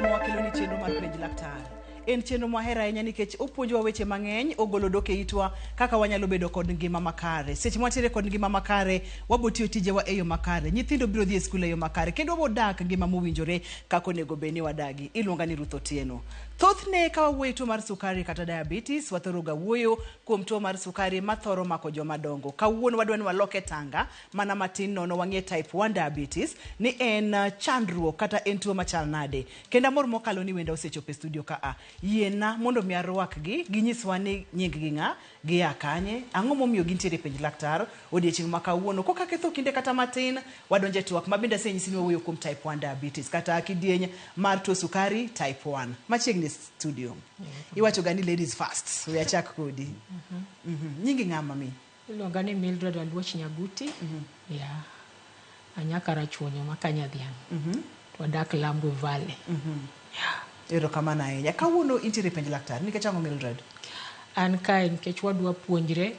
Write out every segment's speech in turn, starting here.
Mwakelo ni chenro mar Penj Laktar. En chenro mwahero ahinya nikech opuonjowa weche mang'eny, ogolo dok e itwa kaka wanyalo bedo kod ngima makare. Seche mwantiere kod ngima makare, wabo tiyo tijewa e yo makare, nyithindo biro dhi e skul e yo makare, kendo wabo dak ngima mowinjore kaka onego bed ni wadagi. Iluonga ni Ruth Otieno. Thothne ka wawuoyo e tuo mar sukari kata diabetes, wathoro ga wuoyo kuom tuo mar sukari mathoro mako joma dongo. Kawuono wadwa ni waloke tanga mana matin nono wang'e type 1 diabetes ni en chandruok kata en tuo machal nade. Kendo amor mokalo ni wenda osechopo e studio ka a. Yiena mondo mi arwakgi, ginyiswa ni nying gi ng'a, gia kanye, ang'o momiyo gintiere e Penj Laktar odiechieng' ma kawuono. Koka aketho kinde kata matin, wadonjo e twak ma bende asenyisi ni wawuoyo kuom type 1 diabetes kata kidieny mar tuo sukari type 1. Machiegni e studio. Iwacho ga ni ladies first. We achak kodi. Nyingi ng'a mami? Iluonga ni Mildred Aluoch Nyaguti. Yeah. Anyaka Rachuonyo ma Kanyadhiang'. To wadak Lambwe Valley. Yeah. Erokamano ahinya. Kawuono intiere e Penj Laktar. Nikech ang'o Mildred? An kae nikech wadwa puonjre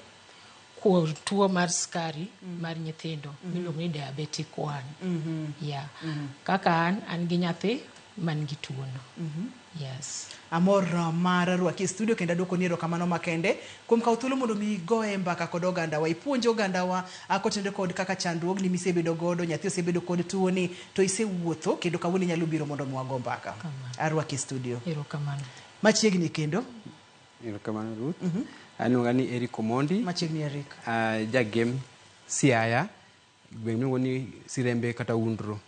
kuom tuo mar skari mar nyithindo miluongo ni diabetic 1. Yeah. Kaka an gi nyathi man gi tuono. Yes. Amor mar rwaki e studio kendo aduoko ni erokamano makende kuom kawo thuolo mondo mi igoye mbaka kod ogandawa, ipuonj ogandawa kotenore kod kaka chandruogni misebedo godo, nyathi osebedo kod tuoni to isewuotho kendo kawuono inyalo biro mondo mi wago mbaka. Arwaki e studio. Erokamano. Machiegni kendo. Erokamano Ruth. Aluonga ni Eric Omondi. Machiegni Eric. Jagem Siaya, gweng' miluongo ni Sirembe kata Undro.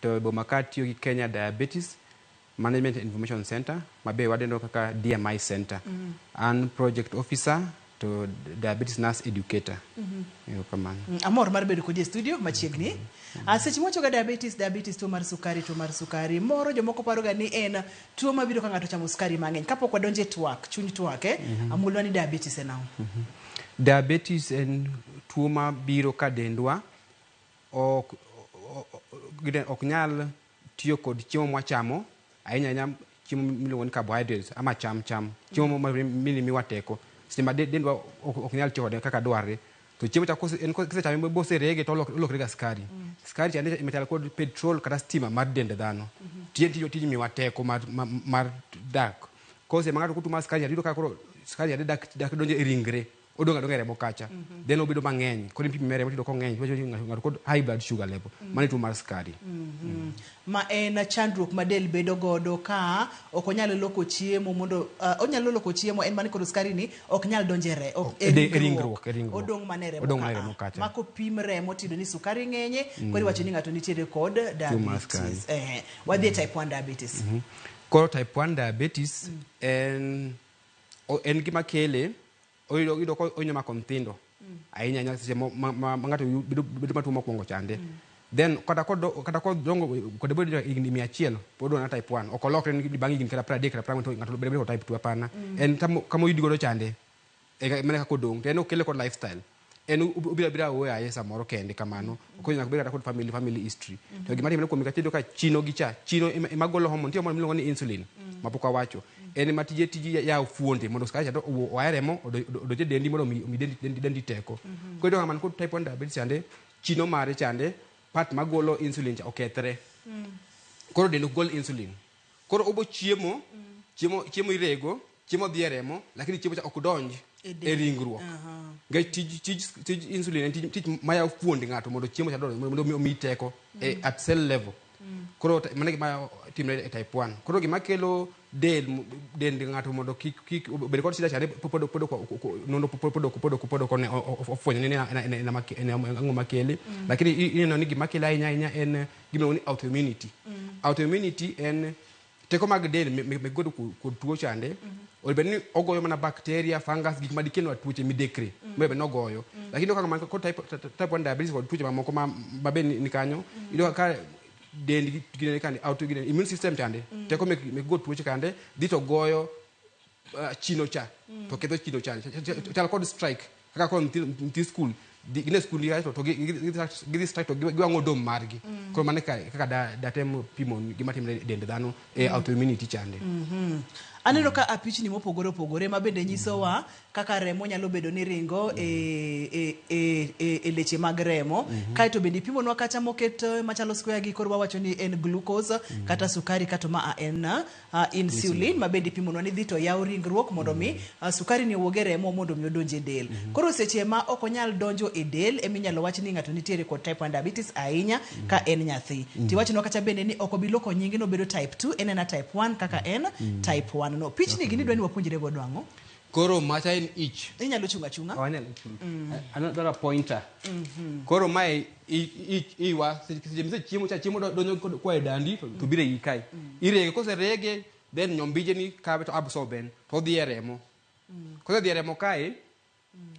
To e boma ka atiyo gi Kenya Diabetes Management Information Center, ma be wadendo kaka DMI Center. An project officer to diabetes nurse educator. Erokamano. Amor mar bedo kodi e studio machiegni. Seche mwacho ga diabetes, diabetes tuo mar sukari, tuo mar sukari. Moro jomoko paro ga ni en tuo mabiro ka ng'ato ochamo sukari mang'eny. Kapok wadonjo e twak, chuny twak, amulwa ni diabetes en ang'o? Diabetes en tuo mabiro ka dendwa ok ok nyal tiyo kod chiemo mwachamo, ahinya ahinya chiemo miluongo ni carbohydrates ama cham cham chiemo ma miwa teko seche ma dendwa ok nyal tiyo kode kaka dwarre to chiemo cha kisechame boserege to olokre ga skari. Skari chande ema chal kod petrol kata stima mar dend dhano. Tije tiyo tij miwa teko mar dak. Koro seche ma ng'ato kotuo mar skari iyudo ka koro skari chande dak donjo e ringre. Odong' adong'a e remo kacha. Then obedo mang'eny. Koro ipime remo tiyudo kong'eny. Iwacho ni ng'ato kod high blood sugar level. Mano e tuo mar skari. Ma en chandruok ma del bedo godo ka ok onyal loko chiemo mondo onyalo loko chiemo en mana ni koro skari ni ok nyal donjo e e ringruok. E ringruok. Odong' mana e remo Odong' mana e remo kacha. Ma kopim remo tiyudo ni sukari ng'enye, koro iwacho ni ng'ato nitiere kod diabetes. Wadhi e type 1 diabetes. Koro type 1 diabetes en en gima kele oyudo ko onya mako nyithindo ahinya ahinya seche ma ng'ato bedo matuo mokwongo chande. Then kata kodongo kode bedo higni 100 pod odong' type 1 ok olokre ni bang' higni kata 30 kata 40 to ng'ato bedo kod type 2 hapana. En kama oyudi godo chande e mana kaka odong' to en okele kod lifestyle. En obiro abira oyaye samoro kende kamano. Ok onyaka obed kata kod family history. To gima timore kuome kacha iyudo ka chino gi cha, chino ema golo hormone, nitie hormone miluongo ni insulin ma pok awacho. En ema tije tije yawo fuonde mondo sukari cha oa e remo odonj e dendi mondo omi dendi teko. Koro iyudo ka ng'ama nikod type 1 diabetes chande, chino mare chande, part magolo insulin cha okethre. Koro dende ok gol insulin. Koro obo chiemo, chiemo chiemo irego, chiemo dhi e remo, lakini chiemo cha ok donj e ringruok. Nikech tij tij tij insulin en tij tich mayawo fuonde ng'ato mondo chiemo cha donj mondo omi teko e at cell level. Koro mano e gima timre e type 1. Koro gima kelo del dend ng'ato mondo kik kik obed kod shida chande pod pod nonro pod pod pod ok ofwenyo ni en ang'o makele. Lakini ineno ni gima kele ahinya ahinya en gima iluongo ni autoimmunity. Autoimmunity en teko mag del mek godo kod tuo chande. Onego bed ni ogoyo mana bacteria, fungus, gik ma dikelnwa tuoche midekre. Onego bed ni ogoyo. Lakini iyudo ka ng'ama kod type 1 diabetes kod tuoche mamoko ma be ni kanyo, iyudo ka dendgi ginene kande, auto ginene, immune system chande, teko mek go tuoche kande, dhi to goyo chino cha, to ketho chino cha. Chal kod strike, kaka koro nyithi skul, gin e skul kae to gidhi strike to giwang'o dom margi. Koro mano e kaka datem pimo gima timre e dend dhano e autoimmunity chande. Aneno ka apichni mopogore opogore ma bende nyisowa kaka remo nyalo bedo ni ringo e, e, e, e, e leche mag remo. Kaeto bende ipimonwa kacha moket machalo square gi koro wawacho ni en glucose kata sukari kato ma en insulin ma bende ipimonwa ni dhi to yawo ringruok mondo mi sukari ni owuog e remo mondo mi odonj e del. Koro seche ma ok onyal donjo e del eminyalo wach ni ng'ato nitiere kod type 1 diabetes ahinya ka en nyathi. Tiwachonwa kacha bende ni ok obi loko nyinge nobedo type 2 en ena type 1 kaka en type 1 no. Pichni gi nidwa ni wapuonjre godo ang'o? Koro macha en ich. Inyalo chung' achung'a. Wanyalo chung'. Another pointer. Koro mae iwa seche mise chiemo cha chiemo donjo koa e dandi to biro e iyi kae. Irege koserege then nyombije ni kawe to absorb en to odhi e remo. Kosedhi e remo kae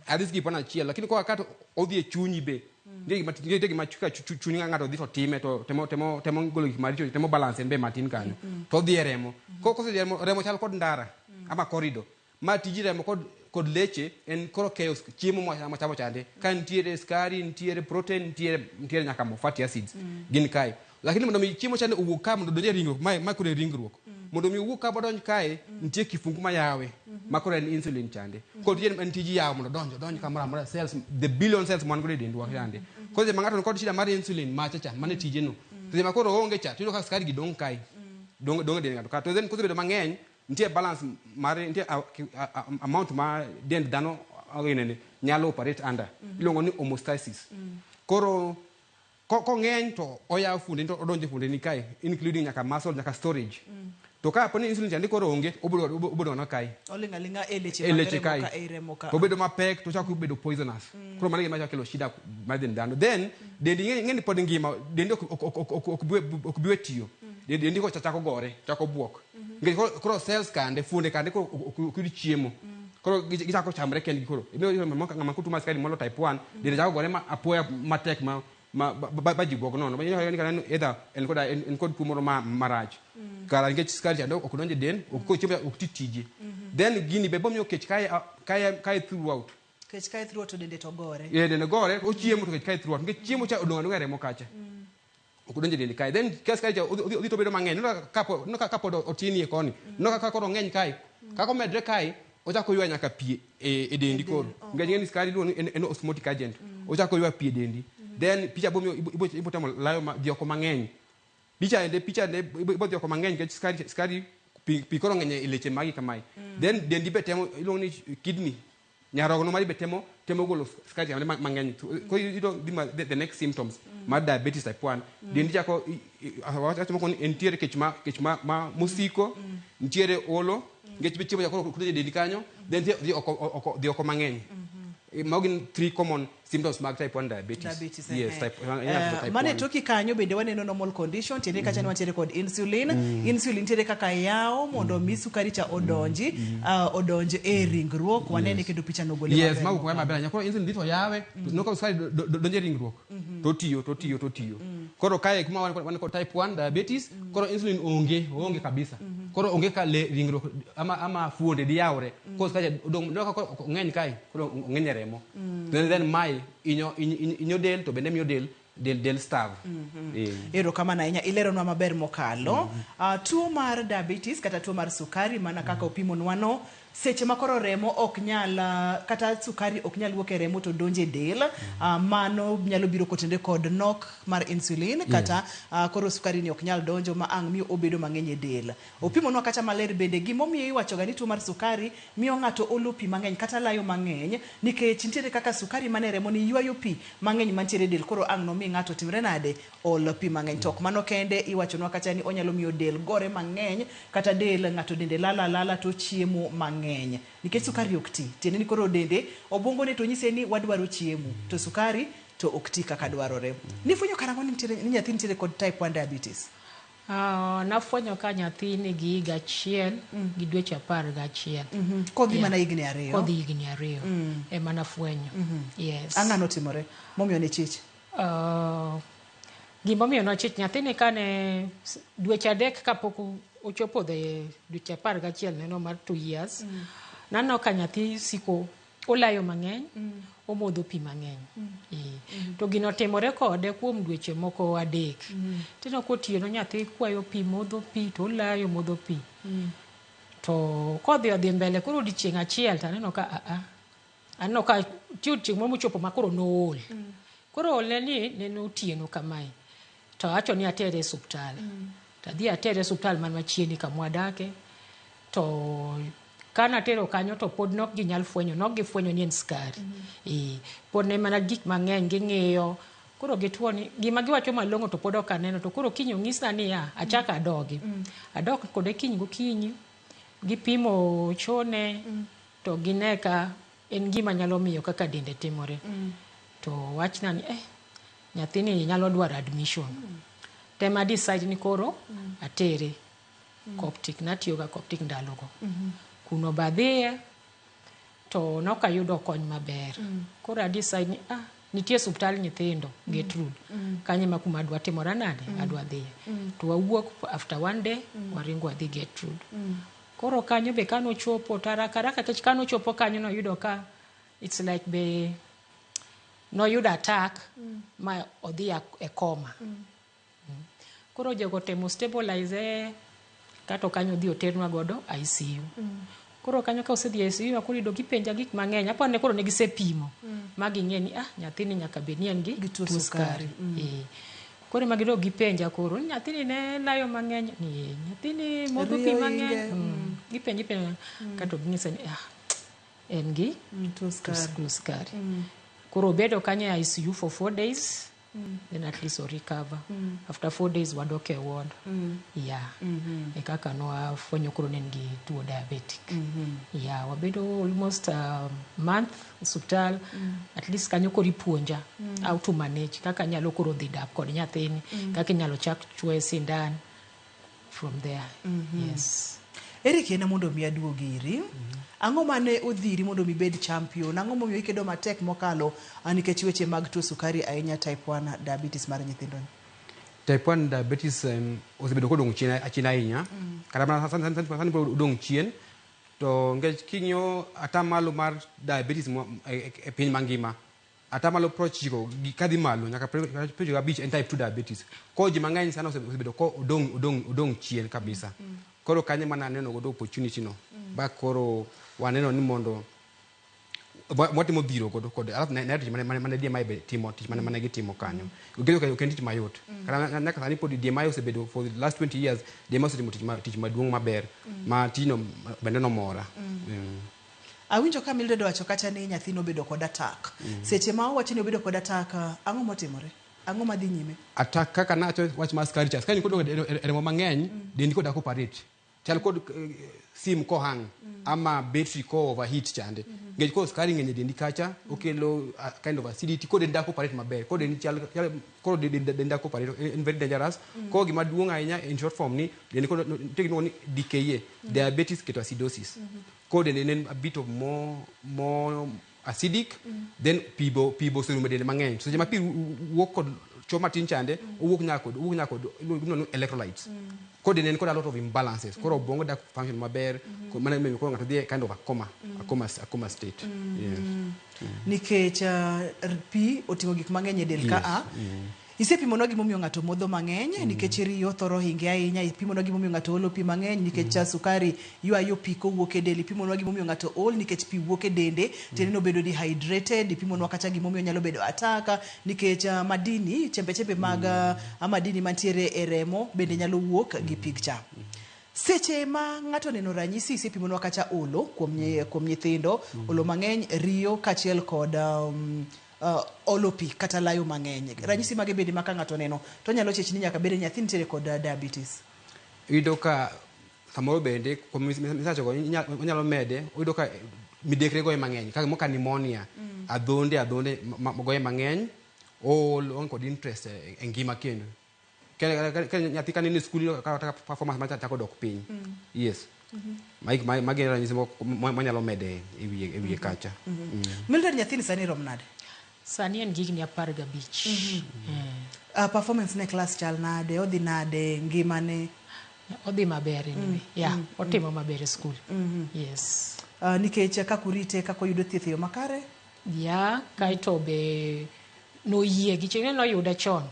adhi skip one achiel lakini koa ka to odhi e chunyi be. Nitie gima ka chuny ng'ato dhi to time to temo temo temo golo gik maricho temo balance en be matin kanyo. To odhi e remo. Kosedhi e remo, remo chal kod ndara ama corridor. Ma tij remo kod leche en koro keyo chiemo mwachamo chande. Ka nitiere skari, nitiere protein, nitiere nyaka mo fatty acids gin kae. Lakini mondo mi chiemo chande owuog ka mondo odonj e ringruok, mae koro e ringruok. Mondo mi owuog ka bodonj kae, nitie kifungu mayawe ma koro en insulin chande. Koro tije en tij yawo mondo odonj, odonj kamoro amora cells, the billion cells mwan godo e dendwa chande. Koro seche ma ng'ato nikod shida mar insulin macha cha, mano e tije no. Seche ma koro oonge cha, tiyudo ka skari gi dong' kae. Dong' e dend ng'ato ka. To then kosebedo mang'eny, nitie balance mar nitie amount ma dend dhano ginene nyalo operate under. Iluongo ni homeostasis. Koro kong'eny to oyawo fuondeni to odonjo e fuondeni kae including nyaka muscle nyaka storage. To ka po ni insulin chande koro onge, obedo mana kae. Oling' aling'a e leche mag remo ka, ei remo ka. To obedo mapek to ochako bedo poisonous. Koro mano e gima chako kelo shida mar dend dhano. Then dendi ing'e ni pod ngima, dendi ok bi we tiyo. Dendi koro chako gore, chako buok. Nikech koro cells kande, fuonde kande koro ok yud chiemo. Koro gichako chamre kendgi koro. Ng'ama kotuo mar sukari molo type 1, dende chako gore ma apoya matek ma ba ji buok nono. Either en kod tuo moro marach. Kara nikech sukari chande ok donj e del, ok chiemo ok ti tije. Then gini be bomiyo kech kaye throughout. Kech kaye throughout to dende to gore. Eh, dende gore, ochiemo to kech kaye throughout. Nikech chiemo cha odong' adong'a e remo kacha. Ok odonjo e dendi kae. Then ka sukari cha odhi to obedo mang'eny. Neno ka pod otinie koni. Neno ka koro ong'eny kae. Kaka omedre kae, ochako ywa nyaka pi e dendi koro. Nikech ing'e ni sukari iluongo ni en osmotic agent. Ochako ywa pi e dendi. Then picha bomiyo ibo temo layo dhi oko mang'eny. Picha ende ibo dhi oko mang'eny nikech sukari pi koro ng'eny e leche magi kamae. Then dendi be temo iluongo ni kidney. Nyarogno mari be temo golo sukari chande mang'eny. Koro iyudo the next symptoms mar diabetes type 1. Dendi chako wacho moko ni nitiere kech ma mosiko, nitiere olo, nikech be chiemo chako koro e dendi kanyo, then dhi oko mang'eny. Mago gin 3 common symptoms mag type 1 diabetes. Diabetes, yes, type 1, yeah, type mane 1. Toki kanyo bende waneno normal condition, tiende kacha ni wantiere kod insulin. Insulin nitiere kaka yawo mondo mi sukari cha odonji, odonj e ringruok. Wanene kendo picha no gole Yes, maber mago mokalo. maber ahinya. Koro insulin dhi to yawe, no ka sukari donjo e ringruok, to tiyo, to tiyo, to tiyo. Koro kae kuma wan kod type 1 diabetes, koro insulin onge kabisa. Koro onge ka le ringruok ama fuonde di yawre. Koro sukari odong', no ka koro ong'eny kae, koro ong'eny e remo. Then mae inyo del to bende miyo del starve. Erokamano ahinya, ileronwa maber mokalo. Tuo mar diabetes kata tuo mar sukari mana kaka opimonwa no, seche ma koro remo ok nyal, kata sukari ok nyal wuok e remo to donjo e del, mano nyalo biro kotenore kod nok mar insulin, kata koro sukari ni ok nyal donjo ma ang' miyo obedo mang'eny e del. Opimonwa kacha maler bende gimomiyo iwachoga ni tuo mar sukari miyo ng'ato olo pi mang'eny kata layo mang'eny, nikech nitiere kaka sukari mane remo ni ywayo pi mang'eny mantiere e del, koro ang' nomi ng'ato timre nade ol pi mang'eny. To ok mano kende, iwachonwa kacha ni onyalo miyo del gore mang'eny, kata del ng'ato dende lala lala to chiemo mang'eny nikech sukari ok ti. Tiende ni koro dende obwongo ne to nyise ni wadwaro chiemo, to sukari to ok ti kaka dwarore. Nifwenyo karang'o ni nyathi nitiere kod type 1 diabetes? Nafwenyo ka nyathi nigi higa achiel gi dweche 11. Kodhi mana higni 2. Kodhi higni 2. Ema nafwenyo. Yes. Ang'o notimore momiyo ne chich? Gimomiyo nochich nyathini kane dweche 3 kapok ochopo the dweche 11 neno mar 2 years. Naneno ka nyathi siko olayo mang'eny, omodho pi mang'eny. To gino timore kode kuom dweche moko 3. Tineno kotieno nyathi kwayo pi, modho pi, to olayo modho pi. To kodhi odhi mbele koro odiochieng' achiel to aneno ka aa, aneno ka nitie odiochieng' moro mochopo ma koro nool. Koro olne ni ne en otieno kamae. To awacho ni atere e osuptal. To adhi atere e osuptal man machiegni kama wadake. To kane atero kanyo to pod nok ginyal fwenyo, nok gifwenyo ni en sukari. Ee, pod ne mana gik mang'eny ging'iyo. Koro gituo ni gima giwacho malong'o to pod ok aneno. To koro kiny onyisna niya, achak adogi. Adok kode kiny gokinyi, gipimo chone, to gine ka en gima nyalo miyo kaka dende timore. To wachna ni nyathini nyalo dwaro admission. Tema decide ni koro atere Coptic. Natiyoga Coptic ndalogo. Kuno be adhiye to nok ayudo kony maber. Koro a decide ni nitie osuptal nyithindo Gertrude. Kanyo ema kuma adwa timora nade? Adwa dhiye. To wawuok after one day, waringo wadhi Gertrude. Koro kanyo be kanochopo to haraka haraka nikech kanochopo kanyo noyudo ka it's like be noyudo attack ma odhi e coma. Koro jogo temo stabilize kato kanyo odhi oternwa godo ICU. Koro kanyo ka osedhi e ICU koro iyudo gipenja gik mang'eny. Aparo ni koro ne gisepimo ma ging'e ni nyathini nyaka bed ni en gi tuo tuo sukari. Koro ema gidog gipenja koro ni nyathini ne layo mang'eny ni nyathini modho pi Riyo mang'eny. inge. Gipenja ipenja kato ging'isa ni en gi Tuo sukari. tuo sukari. Koro obedo kanyo e ICU for 4 days. Then at least o recover. After 4 days wadok e ward. Yeah. E kaka nwafwenyo koro ne en gi tuo diabetic. Yeah, wabedo almost a month osuptal. At least kanyo koro ipuonja how to manage kaka anyalo koro dhi dak kod nyathini, kaka inyalo chak chuoye sindan from there. Yes. Eric en mondo mi aduog iri. Ang'o mane odhiri mondo mi ibed champion? Ang'o momiyo ikedo matek mokalo nikech weche mag tuo sukari ahinya type 1 diabetes mar nyithindo ni? Type 1 diabetes osebedo kodong' chien chien ahinya. Kata mana sani pod odong' chien. To nikech king'iyo atamalo mar diabetes e piny mangima, atamalo 90 kadhi malo nyaka 95 en type 2 diabetes. Koro ji mang'eny sana osebedo ko odong' chien kabisa. Koro kanyo mana aneno godo opportunity no. Ba koro waneno ni mondo watimo dhiro godo kod alafu ne tich mane DMI be timo tich mane gitimo kanyo. Oketo ok en tich mayot. Kata nyaka sani pod DMI osebedo for the last 20 years DMI osetimo tich maduong' maber ma tijno bende nomora. Awinjo ka Mildred owacho kacha ni nyathino obedo kod attack. Seche ma owacho ni obedo kod attack, ang'o motimore? Ang'o madhi nyime? Attack kaka nawacho wach mar sukari cha. Sukari kodok e remo mang'eny, dendi kod dak operate. Chal kod sim kohang ama battery ko overheat chande. Nikech koro sukari ng'eny e dendi kacha, okelo kind of acidity, koro dendi dak operate maber. Koro dendi chal, koro dendi dak operate, en very dangerous. Koro gima duong' ahinya in short form ni dendi koro nitie gima iluongo ni DKA, diabetes ketoacidosis. Koro dendi en a bit of more acidic, then pi bo oserumo e dende mang'eny. Seche ma pi wuok kod cho matin chande, owuok nyaka kod iluongo ni electrolytes. Koro dende en kod a lot of imbalances. Koro obwongo dak function maber, mano emomiyo koro ng'ato dhi e kind of a coma state. Yes. Nikech pi oting'o gik mang'eny e del ka a. Isepimonwa gimomiyo ng'ato modho mang'eny, nikech riyo thoro hinge ahinya. Ipimonwa gimomiyo ng'ato olo pi mang'eny, nikech sukari ywayo pi kowuok e del. Ipimonwa gimomiyo ng'ato ol, nikech pi wuok e dende, tiende ni obedo dehydrated. Ipimonwa kata gimomiyo nyalo bedo attack, nikech madini, chembe chembe mag madini mantiere e remo bende nyalo wuok gi pig cha. Seche ma ng'ato oneno ranyisi, isepimonwa kata olo kuom nyithindo, olo mang'eny, riyo kaachiel kod olo pi kata layo mang'eny. Ranyisi mage bende ma ka ng'ato oneno to onyalo chich ni nyaka bed ni nyathi nitiere kod diabetes. Iyudo ka samoro bende kuom misachogo onyalo mede, oyudo ka midekre goye mang'eny, kaka moko pneumonia, adhonde goye mang'eny, ool, oonge kod interest e ngima kendo. Ka nyathi ka nini e skul, iyudo ka kata performance mare chako dok piny. Yes. Magi e ranyisi manyalo mede e wiye kacha. Mildred, nyathini sani rom nade? Sani en gi higni 15. Performance ne class chal nade? Odhi nade? Ngimane? Odhi maber anyway. Yeah, otimo maber e skul. Yes. Nikech kaka urite, kaka oyudo thieth e yo makare? Yeah, kaeto be noyie gi chieng' noyude chon.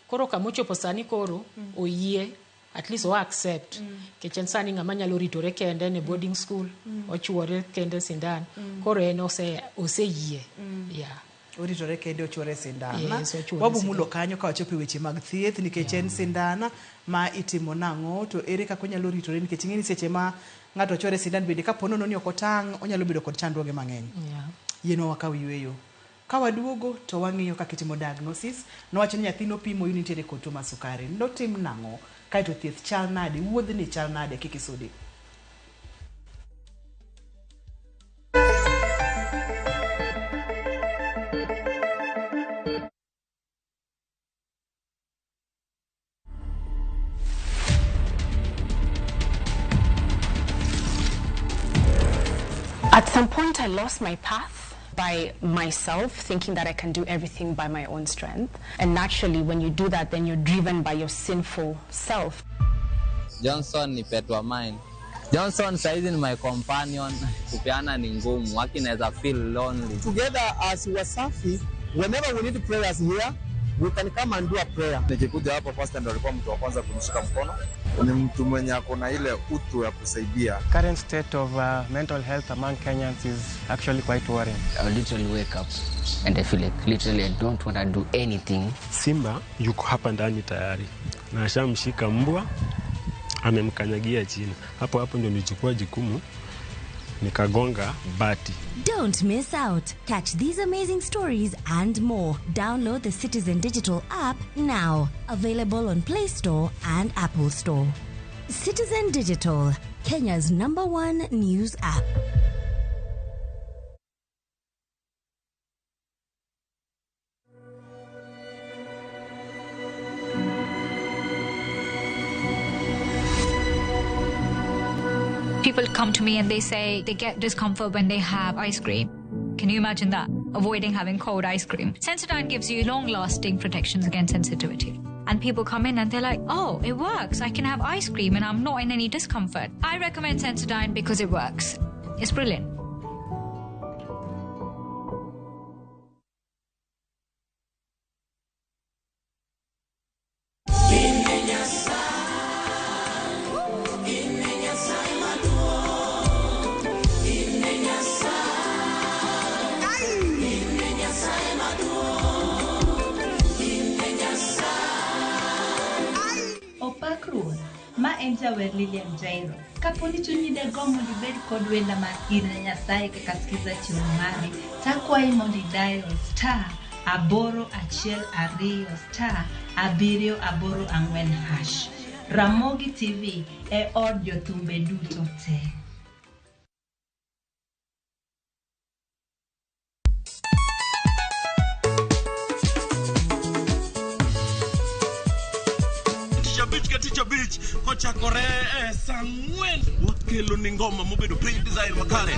Koro kama ochopo sani koro oyie. At least o accept. Nikech en sani ng'ama nyalo ritore kende en e boarding school, ochuore kende sindan. Koro en oseyie. Yeah. Oritore kende ochuore sindan. Yes, ochuore Wabumulo kanyo ka wachopo e weche mag thieth nikech en sindan ma itimo nang'o to ere kaka onyalo ritore nikech ing'e ni seche ma ng'ato chuore sindan bende kapo nono ni ok otang' onyalo bedo kod chandruoge mang'eny. Yienwa wakaw yueyo. Ka waduogo to wang'iyo kaka itimo diagnosis. Nowacho ni nyathi nopimo oyud ni nitiere kod tuo mar sukari. Notim nang'o? Kaeto thieth chal nade? Wuodhni chal nade? Kik isudi. At some point, I lost my path by myself, thinking that I can do everything by my own strength. And naturally, when you do that, then you're driven by your sinful self. Johnson ni pet wa mine. Johnson saizi ni my companion. Kupeana ni ngumu, waki naweza feel lonely. Together as Wasafi, whenever we need prayers here, we can come and do a prayer. Nikikuja hapa pastor ndo alikuwa mtu wa kwanza kunishika mkono. Ni mtu mwenye ako na ile utu ya kusaidia. Current state of mental health among Kenyans is actually quite worrying. I literally wake up and I feel like literally I don't want to do anything. Simba yuko hapa ndani tayari na ashamshika mbwa, amemkanyagia chini. Hapo hapo ndio nilichukua jukumu nikagonga bati. Don't miss out. Catch these amazing stories and more. Download the Citizen Digital app now. Available on Play Store and Apple Store. Citizen Digital, Kenya's #1 news app. People come to me and they say they get discomfort when they have ice cream. Can you imagine that? Avoiding having cold ice cream. Sensodyne gives you long-lasting protections against sensitivity. And people come in and they're like, oh, it works. I can have ice cream and I'm not in any discomfort. I recommend Sensodyne because it works. It's brilliant. Opak Ruoth, ma en jawer Lilian Jairo. Kapo ni chunyi dagomb mondo ibed kod wenda mar In e Nyasaye kaka skiza chiwo mari, takwayi mondo idial *812 *784#. Ramogi TV e od jothumbe duto te. Tich abich kochakore e saa 4 wakelo ni ngoma mobedo pre-design makare.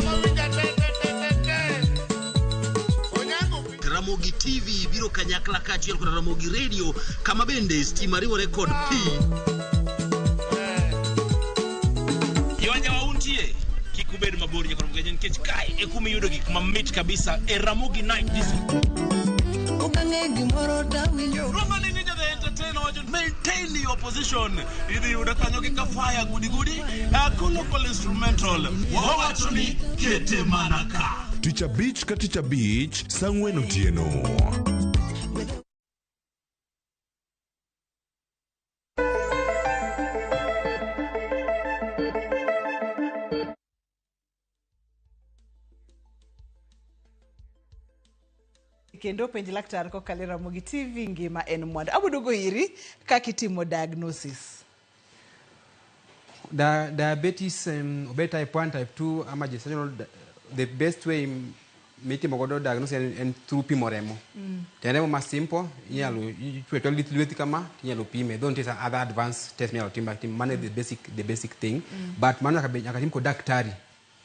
Ramogi TV biro kanyakla kaachiel kod Ramogi Radio kama bende stima riwore kod pi. Yonya wauntie kik ubed mabor nyaka Ramogi nikech kae e kuma iyudo gik mamit kabisa e Ramogi Night Disco. Roma ni ninja the entertainer wacho maintain your position. Idhi yudo kanyo gi kafaya gudi gudi local instrumental. Wawacho ni kete mana ka. Tich abich ka tich abich saa 4 otieno. Kendo penj laktar kokalo e Ramogi TV ngima en mwandu. Abuduogo iri kaka itimo diagnosis. Diabetes obed type 1, type 2 ama gestational, the best way mitimo godo diagnosis en through pimo remo. To en remo ma simple, inyalo ichwe to lweti kama tinyalo pime. Though nitie other advanced test minyalo tim, but mano the basic thing. But mano nyaka tim kod daktari.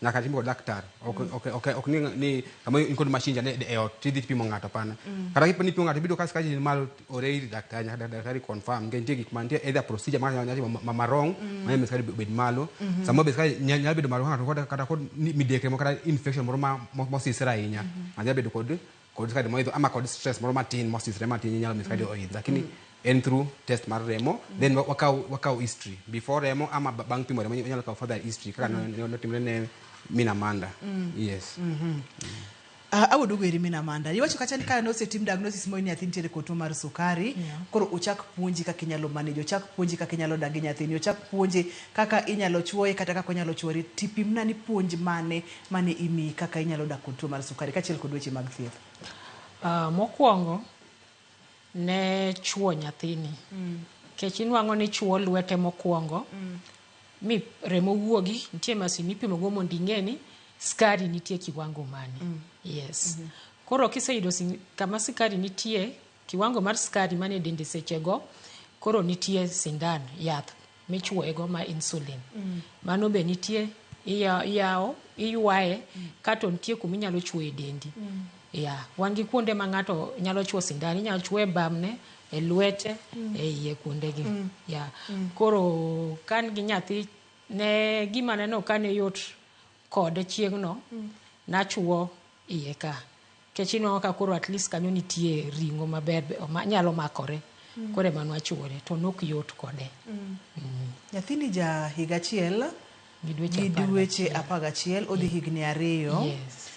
Nyaka tim kod daktari. Ok ni kama in kod machine jane e ot tidhi pimo ng'ato hapana. Kata kipo ni pimo ng'ato ibiro ka sukari ni malo ore ir daktari, nyaka daktari confirm. Nikech nitie gik mantie either procedure ma ng'ato nyalo timo ma wrong, manya miyo sukari bed malo. Samoro be sukari nyalo bedo malo ka ng'ato kata kod midekre moro kata infection moro ma mosisre ahinya. Ng'ato nyalo bedo kod sukari moidho ama kod stress moro matin mosisre matin nyalo miyo sukari oidh. Lakini En through test mar remo, then wakaw history before remo ama bang' pimo remo inyalo kaw further history kaka notimre ne min Amanda. Yes. Awoduogo iri min Amanda. Iwacho kacha ni ka nosetim diagnosis mo ni nyathi nitiere kod tuo mar sukari, koro ochak puonji kaka inyalo manage, ochak puonji kaka inyalo dak gi nyathini, ochak puonji kaka inyalo chuoye kata kaka onyalo chuori. Tipimna ni puonj mane mane imiyi kaka inyalo dak kod tuo mar sukari kaachiel kod weche mag thieth. Mokwongo ne chuo nyathini. Kech inwang'o ni chuo lwete mokwongo mi remo wuogi, nitie masin mipimo go mondo ing'e ni skari nitie kiwango mane. Yes. Koro kiseyudo kama skari nitie, kiwango mar skari mane dende sechego, koro nitie sindan, yath michuoyego ma insulin. Mano be nitie, iyawo, iywaye, kato nitie kuma inyalo chuoye e dendi. Yeah. Wan gi kuonde ma ng'ato nyalo chuo sindan, inyalo chuoye e bamne, e lwete, e iye kuondegi. Yeah. Koro kan gi nyathi, ne gima neno ka ne yot kode chieng'no, nachuo iye ka. Nikech inwang'o ka koro at least kanyo nitie ring'o maber nyalo makore. Koro ema nwachuore, to nok yot kode. Nyathini ja higa achiel gi dweche gi 11. Dweche 11, odhi higni 2. Yes.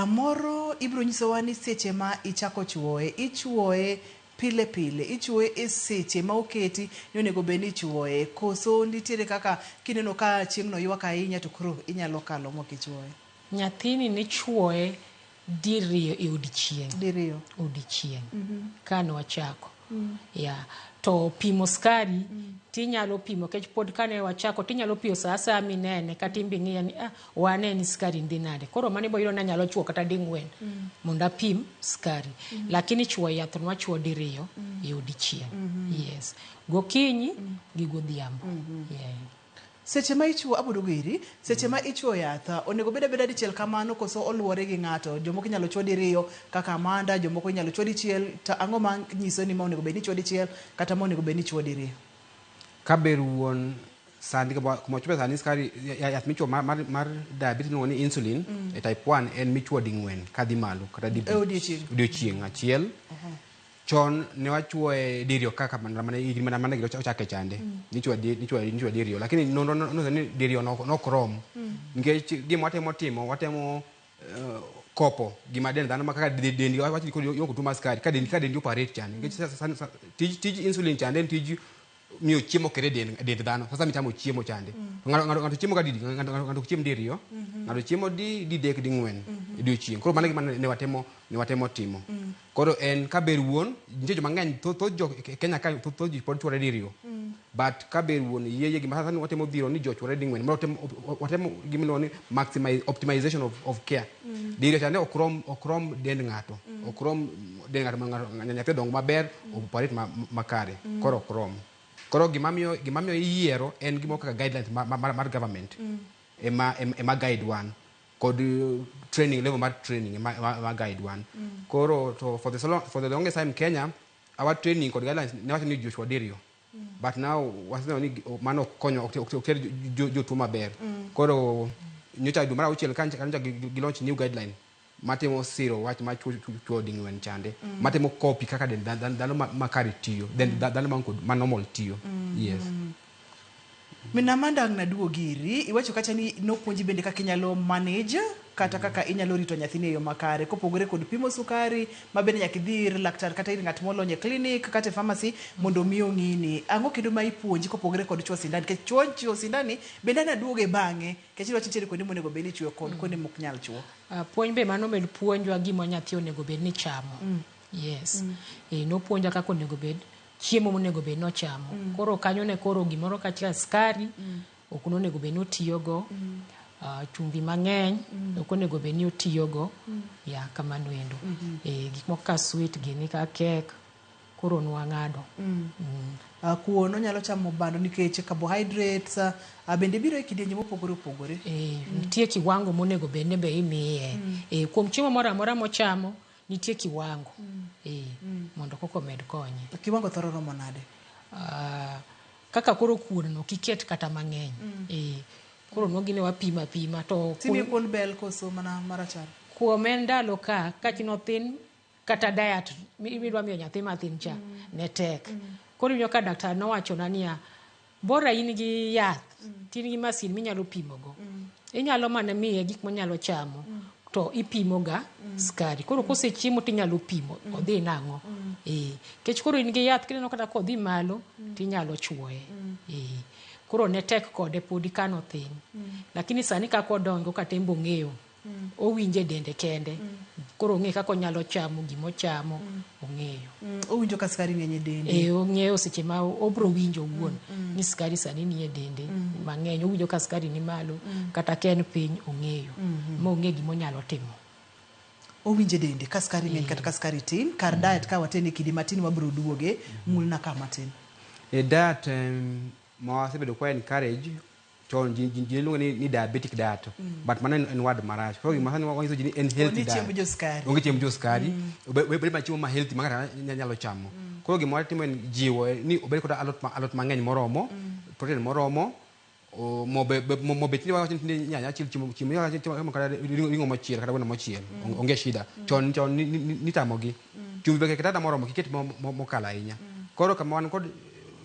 Moro ibiro nyisowa ni seche ma ichako chuoye, ichuoye pile pile, ichuoye e seche ma oketi ni onego bed ni ichuoye, koso nitiere kaka kineno ka chieng'no ywak ahinya to koro inyalo kalo mok ichuoye? Nyathini nichuoye diriyo e odiechieng'. Diriyo. Odiechieng'. Ka nwachako. Yeah. To pimo skari, tinyalo pimo, nikech pod kane wachako, tinyalo pimo sa asaya minene, kata in be ing'iya ni, ah, wane ni skari dhi nade. Koro mano ibo yudo ni anyalo chuo kata ding'wen, mondo apim skari. Lakini chuo yath nwachuo diriyo e odiechieng'. Yes. Gokinyi gi godhiambo. Yeah. Seche ma ichuo, aboduogo iri, seche ma ichuo yath, onego bed abeda dichiel kamano koso oluwore gi ng'ato? Jomoko inyalo chuo diriyo kaka Amanda, jomoko inyalo chuo dichiel, to ang'o ma nyiso ni ma onego bed ni ichuo dichiel kata ma onego bed ni ichuo diriyo? Ka ber wuon sani kuma wachope sani skari yath michuo mar diabetes miluongo ni insulin e type 1 en michuo ding'wen kadhi malo kata dibich. E odiechieng'? Odiechieng' achiel. Chon ne wachuoye diriyo kaka mana higni mana mana ochake chande. Nichuo diriyo, lakini nonro nonyiso ni diriyo nok rom. Nikech gima watemo timo, watemo kopo gima dend dhano ma kaka dendi wach ni koro ionge tuo mar sukari ka dendi operate chande. Nikech tij insulin chande en tij miyo chiemo kere dend dhano. Sasa michamo chiemo chande. Ng'ato chiemo ka didi, ng'ato ok chiem diriyo, ng'ato chiemo didek ding'wen odiochieng'. Koro mano e gima ne watemo timo. Koro en ka ber wuon, nitie joma ng'eny, thoth jo Kenya ka, thoth ji pod chuore diriyo. But ka ber wuon, yie gima sasa watemo dhiro ni jo chuore ding'wen. Mano watemo gima iluongo ni maximize, optimization of care. Diriyo chande ok rom dend ng'ato. Ok rom dend ng'ato mondo nyathi odong maber, operate makare. Koro ok rom. Koro gima miyo iyiero en gimoro kaka guidelines mar government. Ema guide one. Kod training, level mar training ema guide one. Koro to for the longest time Kenya, our training kod guidelines ne wacho ni ji ochuo diriyo. But now waseneno ni mano ok konyo, ok ter jotuo maber. Koro nyocha dwe mar auchiel ka nyocha gi launch new guideline matemo siro wach mar chuo ding'wen chande. Matemo copy kaka dend dhano makare tiyo, then dhano ma normal tiyo. Yes. Min Amanda ang' naduogi iri, iwacho kacha ni nopuonji bende kaka inyalo manage kata kaka inyalo rito nyathini e yo makare kopogore kod pimo sukari ma bende nyaka idhi ir laktar kata ir ng'at molony e clinic kata e pharmacy mondo mi ong'ini. Ang'o kendo ma ipuonji kopogore kod chuo sindan? Nikech chuo sindan bende an aduoge bang'e nikech iwacho nitiere kuonde monego bed ni ichuoyo kod kuonde mok nyal chuo. Puonj be mano med puonjwa gima nyathi onego bed ni chamo. Yes. Nopuonja kaka onego bed chiemo monego bed ni ochamo. Koro kanyo ne koro gimoro kaka skari ok nonego bed ni otiyogo. Chumbi mang'eny ok onego bed ni otiyogo. Ya kamano endo. Gik moko kaka sweet gini kaka cake koro nwang'ado. Kuon onyalo chamo bando nikech carbohydrates bende biro e kidienje mopogore opogore. Nitie kiwango monego bed ni be imiye. Kuom chiemo moro amora mochamo nitie kiwango. Mondo koko med konye. Kiwango thoro romo nade? Kaka koro kuon no kiket kata mang'eny. Koro nogine wapima pima to Timi kuon bel koso mana marachar? Kuom en ndalo ka chino thin Kata diet midwa miyo nyathi mathin cha ne tek. Koro iwinjo ka daktar nowachona niya, bora in gi yath, to in gi masin minyalo pimogo. Inyalo mana miye gik monyalo chamo to ipimoga skari. Koro kosechiemo tinyalo pimo odhi nang'o. Nikech koro in gi yath kineno kata kodhi malo tinyalo chuoye. Koro ne tek kode podi kanothin. Lakini sani kaka odongo kata en be ong'eyo. Owinjo e dende kende. Koro ong'eyo kaka onyalo chamo gimochamo, ong'eyo. Owinjo ka sukari ng'eny e dende. Ong'eyo seche ma obro winjo owuon ni sukari sani nie dende mang'eny. Owinjo ka sukari ni malo, kata ka en piny ong'eyo. Ma ong'e gimonyalo timo. Owinjo e dende ka sukari ng'eny kata ka sukari tin. Kar diet ka watene kidi matin wabro duoge, mulna ka matin. E diet ma wasebedo kwa encourage chon ji luongo ni diabetic diet, but mano en word marach. Koro gima sani wanyiso ji ni en healthy Onge diet. chiemb josukari. Onge chiemb josukari. Obed mana chiemo ma healthy ma ng'ato nyalo chamo. Koro gima watimo en jiwo ni obed kod alot mang'eny moromo, protein moromo, mo be tinde wawacho ni nyanya achiel chiemo chiemo kata ring'o mochiel kata gweno mochiel, onge shida. Chon nitamogi. Chumbi be ket moromo, kik iket mokalo ahinya. Koro kama wan kod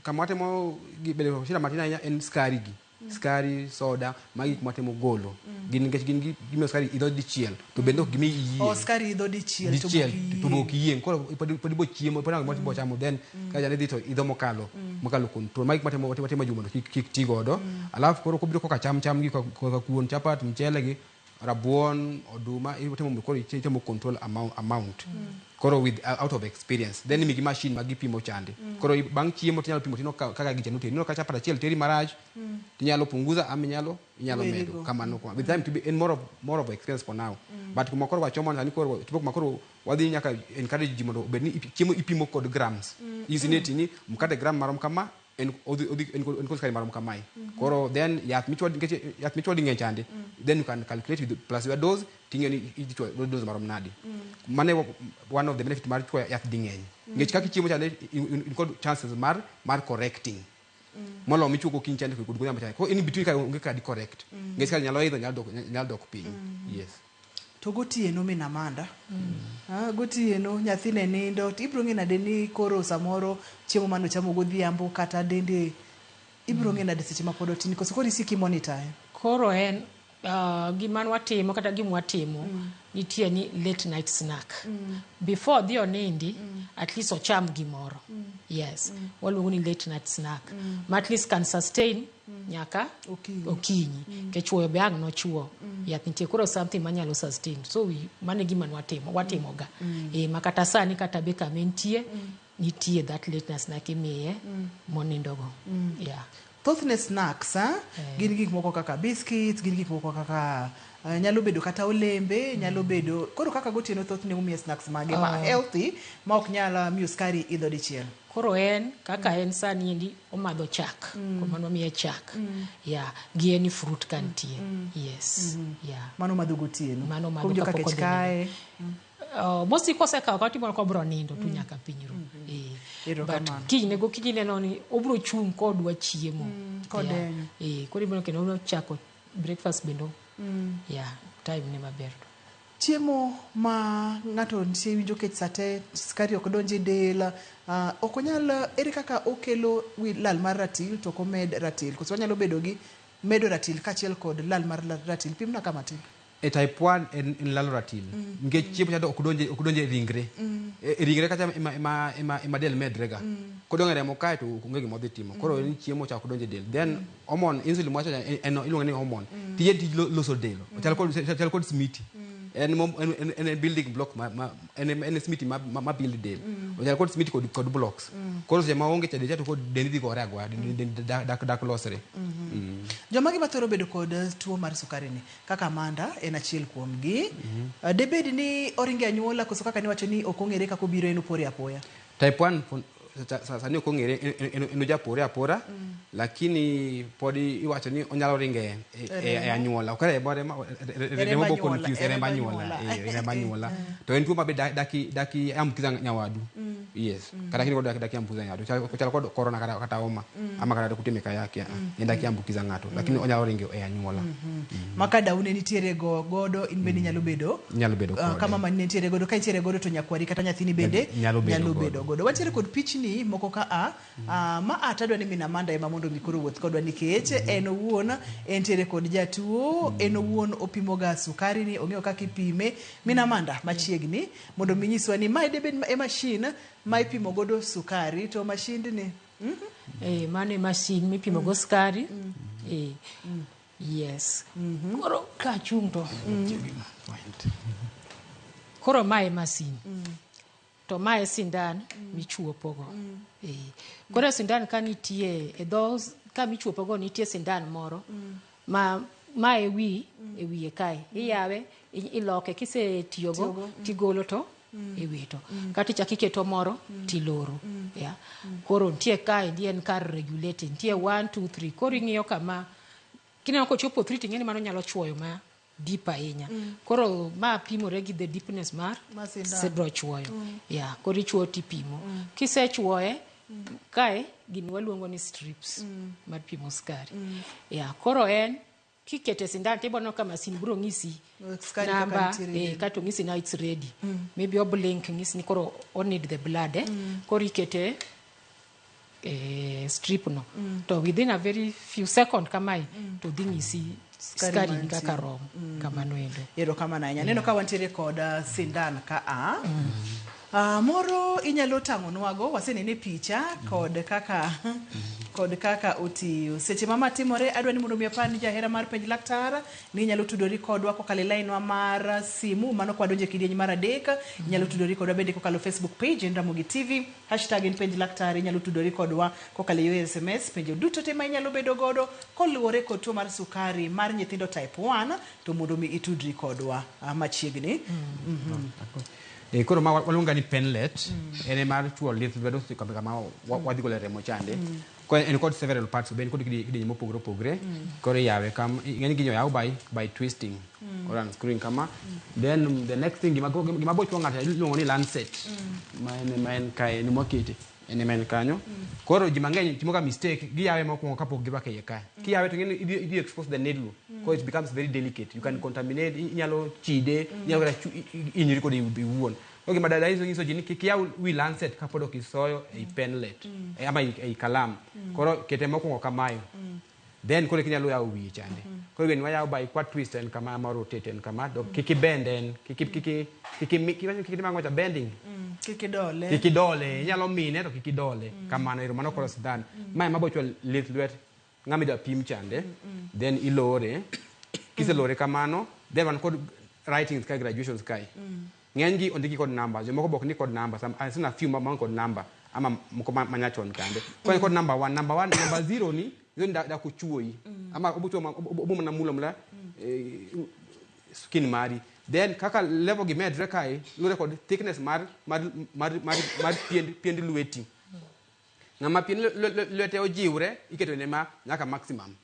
kama watemo bedo shida matin ahinya en sukari gi. Sukari, soda, magi gik mwatemo golo. Gin nikech gin gimiyo sukari idho dichiel, to bende ok gimi iyieng'. Oh, sukari idho dichiel to Dichiel, to be ok iyieng'. Koro pod ibo chiemo, pod ang' ibo chamo, then ka jane dhi to idho mokalo, mokalo control. Magi gik mwatemo watimo ji mondo kik ti godo. Alafu koro kobiro koka cham cham gi kaka kuon, chapat, mchele gi, rabuon, oduma, itemo mondo koro itemo control amount. Koro with out of experience. Then imigi machine ma gipimo chande. Koro bang' chiemo tinyalo pimo tineno kaka gicha noteri. Ineno ka chapat achiel teri marach, tinyalo punguza ama inyalo medo. Kamano. With time to be en more of experience for now. But kuma koro wachomo sani koro chopo kuma koro wadhi nyaka encourage ji mondo obed ni chiemo ipimo kod grams. Nyisi ni mkate gram marom kama en odhi en kod sukari marom kamae. Koro then yath michwo nikech yath michwo ng'eny chande. Then you can calculate with plus your dose ting'eyo ni idhi chwo dose marom nade. Mano one of the benefit mar chwo yath ding'eny. Nikech kaka ichiemo chande in kod chances mar correcting. Moloyo michwo gokinyi chande kod godhiambo chande. Koro in between ka onge kaka di correct. Nikech sukari nyalo idho nyalo dok piny. Yes. To gotieno min Amanda. Gotieno nyathine nindo, ibiro ng'e nade ni koro samoro chiemo mane ochamo godhiambo kata dende ibiro ng'e nade seche ma pod otin koso koro isiko i-monitor? Koro en gima nwatimo kata gima watimo nitie ni late night snack. Before odhi onindi, at least ocham gimoro. Yes. Waluongo ni late night snack. Ma at least can sustain nyaka okinyi. Nikech chuoyo be ang' nochuo. Yath nitie koro something manyalo sustain. So mano e gima nwatimo, watimoga. Ma kata sani kata be kama entie, nitie that late night snack imiye monindogo. Yeah. Thothne snacks gin gik moko kaka biscuits, gin gik moko kaka nyalo bedo kata olembe, nyalo bedo koro kaka gotieno thothne umiye snacks mage ma healthy ma ok nyal miyo sukari idho dichiel. Koro en kaka en sani endi omadho chak. Kuom mano wamiye chak. Yeah, gi any fruit ka nitie. Yes. Yeah. Mano madho gotieno. Mano madho Kowinjo ka kapok kech odhi kae. Mostly kosekawo kata timo kobro nindo to nyaka piny ru. But kinyne gokinyi ineno ni obro chung' kodwa chiemo. Kodenyo. Koro ibiro kendo obro chako breakfast bende. Yeah, time ne maber. Chiemo ma ng'ato nitie winjo kech sate, sukari ok donj e del, ok onyal, ere kaka okelo lal mar ratil to ok omed ratil? Koso wanyalo bedo gi medo ratil kaachiel kod lal mar ratil? Pimna ka matin. E type 1 en lalo ratil. Nikech chiemo chande ok donj e ringre. E ringre kacha ema del medre ga. Kodong' e remo kae to onge gima odhi timo. Koro en chiemo cha ok donj e del. Then hormone, insulin mwacho cha en iluongo ni hormone. Tije tij loso del. Ochal kod smiti. En building block en smiti ma build del. Ochal kod smiti kod blocks. Koro seche ma onge cha del cha to kod dendi dhi gore agoya, dendi dak losre. Joma gi mathoro bedo kod tuo mar sukari ni kaka Amanda en achiel kuom gi. Debed ni oringe anyuola koso kaka niwacho ni ok ong'ere kaka obiro en opore apoya? Type 1 sani ok ong'ere en ojapore apora, lakini pod iwacho ni onyalo ringe e anyuola. Ok remo bo confuse, e remb anyuola. To en tuo ma be daki ambukiza nyawadu. Yes. Kata kini kod dakiambukiza ng'ato. Chal kod corona kata homa ama kata kute mek ayaki. En dakiambukiza ng'ato. Lakini onyalo ringo e anyuola. Maka daune nitiere go godo in bende nyalo bedo Nyalo bedo kode. Kama mani nitiere godo ka intiere godo to nyakwari kata nyathini bende Nyalo bedo bedo godo. Wantiere kod pichni moko ka a ma a tadwa ni min Amanda ema mondo mi koro wuoth kodwa nikech en owuon entiere kod jatuo, en owuon opimo ga sukari ni ong'eyo kaka ipime. Min Amanda machiegni mondo mi nyiswa ni mae debed e mashin ma ipimo godo sukari to mashindni Mano e mashin mipimo go sukari. Yes. Koro kachung' to koro mae e masin to mae e sindan michuopogo. Koro e sindan ka nitie e dho ka michuopogo nitie sindan moro ma e wi e wiye kae iyawe iloke kisetiyogo Tiyogo, tigolo to iwito kata ichako iketo moro tiloro. Yeah. Koro nitie kae en kar regulating nitie 1 2 3 koro ing'iyo kama kineno kochopo 3 ting'e ni mano nyalo chuoyo ma deep ahinya. Koro ma pimore gi the deepness mar Mar sindan. sibro chuoyo. Yeah, koro ichuoyo tipimo. Kisechuoye kae gini waluongo ni strips mar pimo sukari. Yeah, koro en kikete sindan tibo neno ka masin biro ng'isi Sukari kaka namba nitiere e del. Kato ng'isi now it's ready. Maybe o blink ng'isi ni koro o need the blood. Koro ikete strip no to within a very few second kamae to dhi ng'isi Sukari sukari mantie. kaka rom kamano endo. Erokamano ahinya. Aneno ka wantiere kod sindan ka a moro inyalo tang'onwago wasenene picha kod kaka otiyo seche ma matimore. Adwa ni mondo mi apar ni jahera mar Penj Laktar ni inyalo tudori kodwa kokalo e lainwa mar simu mano kwadonjo e kidieny mar 3. Inyalo tudori kodwa bende kokalo Facebook page en Ramogi TV, hashtag en Penj Laktar. Inyalo tudori kodwa kokalo e yo SMS penjo duto te ma inyalo bedo godo koluwore kod tuo mar sukari mar nyithindo type 1 to mondo mi itudri kodwa machiegni. Koro ma waluonga ni penlet en e mar chuo lith lwedo kama wadhi golo e remo chande. Koro en kod several parts, be en kod kidienje mopogore opogore. Koro iyawe kam ng'eny gini oyaw by twisting or unscrewing kama. Then the next thing gima bo chuo ng'ato iluongo ni lancet ma en kae ni mwakete en ema en kanyo. Koro ji mang'eny timo ga mistake giyawe mokwongo kapok girwako iye kae. Kiyawe to ing'eni idhi expose the needle. Koro it becomes very delicate, you can contaminate, inyalo chide, inyalo kata hinyri kode iwuon. Koro gima dada nyiso ji ni kik iyaw wi lancet kapod ok isoyo ei penlet ama ei kalam. Koro kete mokwongo kamae, then koro inyalo yawo wiye chande. Koro wiye ni wayawo by kwa twist en kama ama rotate en kama to kik ibend en kik itim ang'o cha bending. Kik idole. Kik idole, inyalo mine to kik idole kamano ero. Mano koro sindan mae mabo chwo lith lwet ng'ama idwa pim chande. Then ilore, kiselore kamano then wan kod writings kae, graduations kae. Ng'eny gi ondiki kod numbers, jomoko bok ni kod numbers. I've seen a few ma kod number ama moko manyachon kande. Koro en kod number 1, number 1, number 0 ni hizo ni da kuchuoyi ama obo chuo obo mana mulo mula skin mari. Then kaka level gi medre kae luwore kod thickness mar piend lweti. Ng'ama pien lwete ojiwre iketo ne ma nyaka maximum.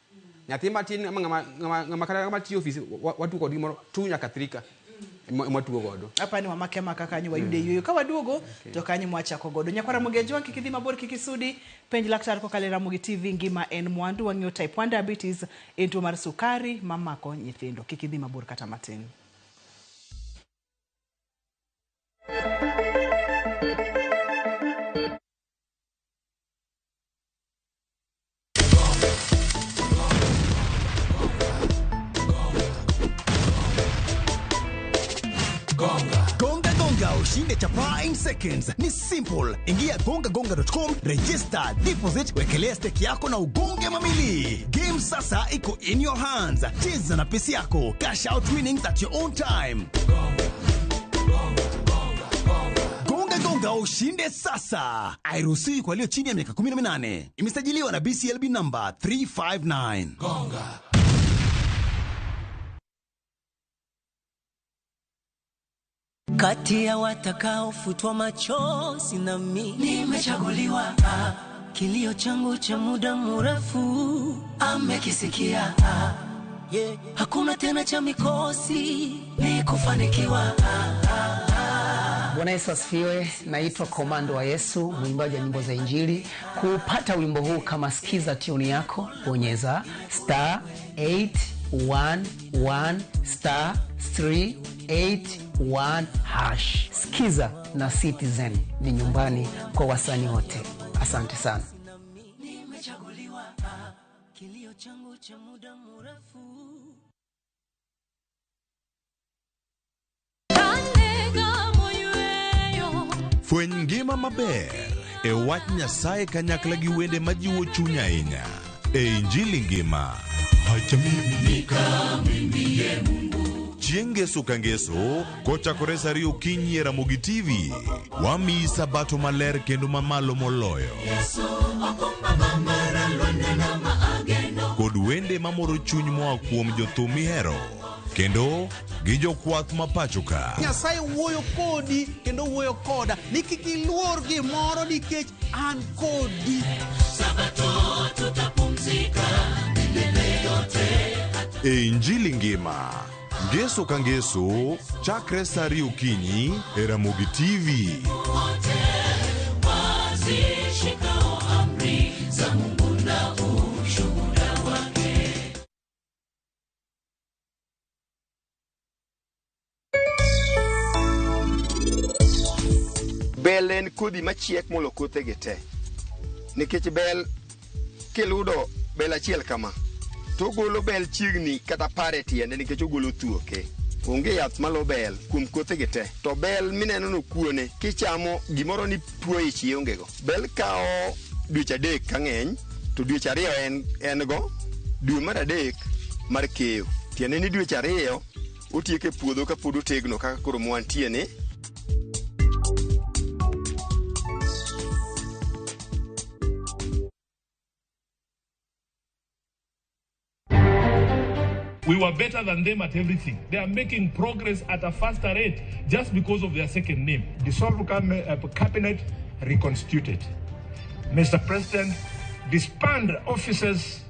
Nyathi matin ama ng'ama kata ng'ama tiyo ofis watugo kod gimoro 2 nyaka 3 ka ema watugo godo. Apani wamake amaka kanyo wayude yueyo ka waduogo to kanyo mwachako godo. Nyakwara Ramogi Ajwang', kik idhi mabor, kik isudi. Penj Laktar kokalo e Ramogi TV. Ngima en mwandu. Wang'iyo type 1 diabetes en tuo mar sukari mamako nyithindo. Kik idhi mabor kata matin. Gonga Gonga ushinde chapaa in seconds. Ni simple. Ingia gongagonga.com, register, deposit, wekelea stake yako na ugonge mamili. Game sasa iko in your hands. Cheza na pesa yako. Cash out winnings at your own time. Gonga Gonga ushinde sasa. Hairuhusiwi kwa walio chini ya miaka 18. Imesajiliwa na BCLB number 359. Gonga. Kati ya watakaofutwa machozi na mi nimechaguliwa. Kilio changu cha muda mrefu amekisikia. Yeah. Hakuna tena cha mikosi, ni kufanikiwa. Bwana Yesu asifiwe. Naitwa Komando wa Yesu, mwimbaji wa nyimbo za Injili. Kupata wimbo huu kama sikiza tune yako, bonyeza star 811 star 381 hash. Sikiza na Citizen ni nyumbani kwa wasanii wote. Asante sana. Nimechaguliwa, kilio changu cha muda mrefu. Fweny ngima maber e wach Nyasaye kanyakla gi wende majiwo chuny ahinya e Injili ngima. Acha mimi nikamwimbie Mungu. Chieng' ngeso ka ngeso kochakore sa ariyo okinyi e Ramogi TV, wamiyi sabato maler kendo mamalo moloyo. Kod wende mamoro chuny moa kuom jothum mihero kendo gi jokwath ma pacho ka. Nyasaye wuoyo kodi kendo wuoyo koda ni kik iluor gimoro nikech an kodi. Sabato tutapumzika milele yote. E Injili ngima, ngeso ka ngeso, chakre sa ariyo okinyi e Ramogi TV. Wote wazishikao amri za Mungu na ushuhuda wake. Bel en kodhi machiek molo kothegi te. Nikech bel kiludo bel achiel kama, to ogolo bel chiegni kata par e tiende nikech ogolo thuoke. Onge yath malo bel kuom kothegi te. To bel mineno no kuone, kichamo gimoro ni tuo ich ionge go. Bel kawo dweche 3 ka ng'eny, to dweche 2 en go, dwe mar 3 mar keyo. Tiende ni dweche 2 otieko e puodho kapod otegno kaka koro mwantie ni. We were better than them at everything. They are making progress at a faster rate just because of their second name. Dissolve cabinet, reconstituted. Mr. President, disband officers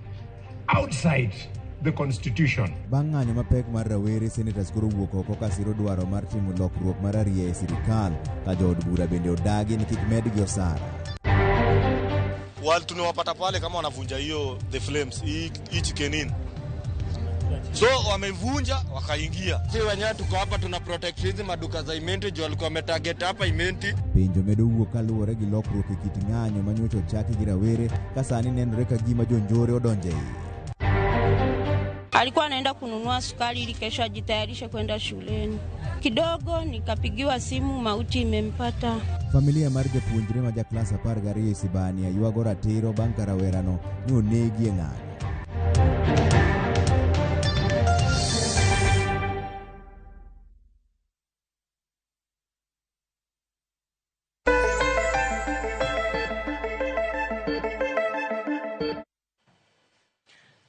outside the constitution. Bang' ng'anyo mapek mar rawere, senators koro wuok oko ka siro dwaro mar timo lokruok mar ariya e sirikal ka jood bura bende odagi ni kik medgi osara. Wal tunawapata pale kama wanavunja hiyo the flames hii chicken in. So wamevunja wakaingia. Si wenyewe tuko hapa tuna protect hizi maduka za Imenti juu walikuwa wametarget hapa Imenti. Penjo medo wuok kaluwore gi lokruok e kit ng'anyo manyocha ochaki gi rawere ka sani nenore ka gima jonjore odonjo e iye. Alikuwa anaenda kununua sukari ili kesho ajitayarishe kwenda shuleni. Kidogo nikapigiwa simu, mauti imempata. Familia mar japuonjre ma ja klas 12 e Sibania ywago ratiro bang' ka rawerano ne onegi e ng'anyo.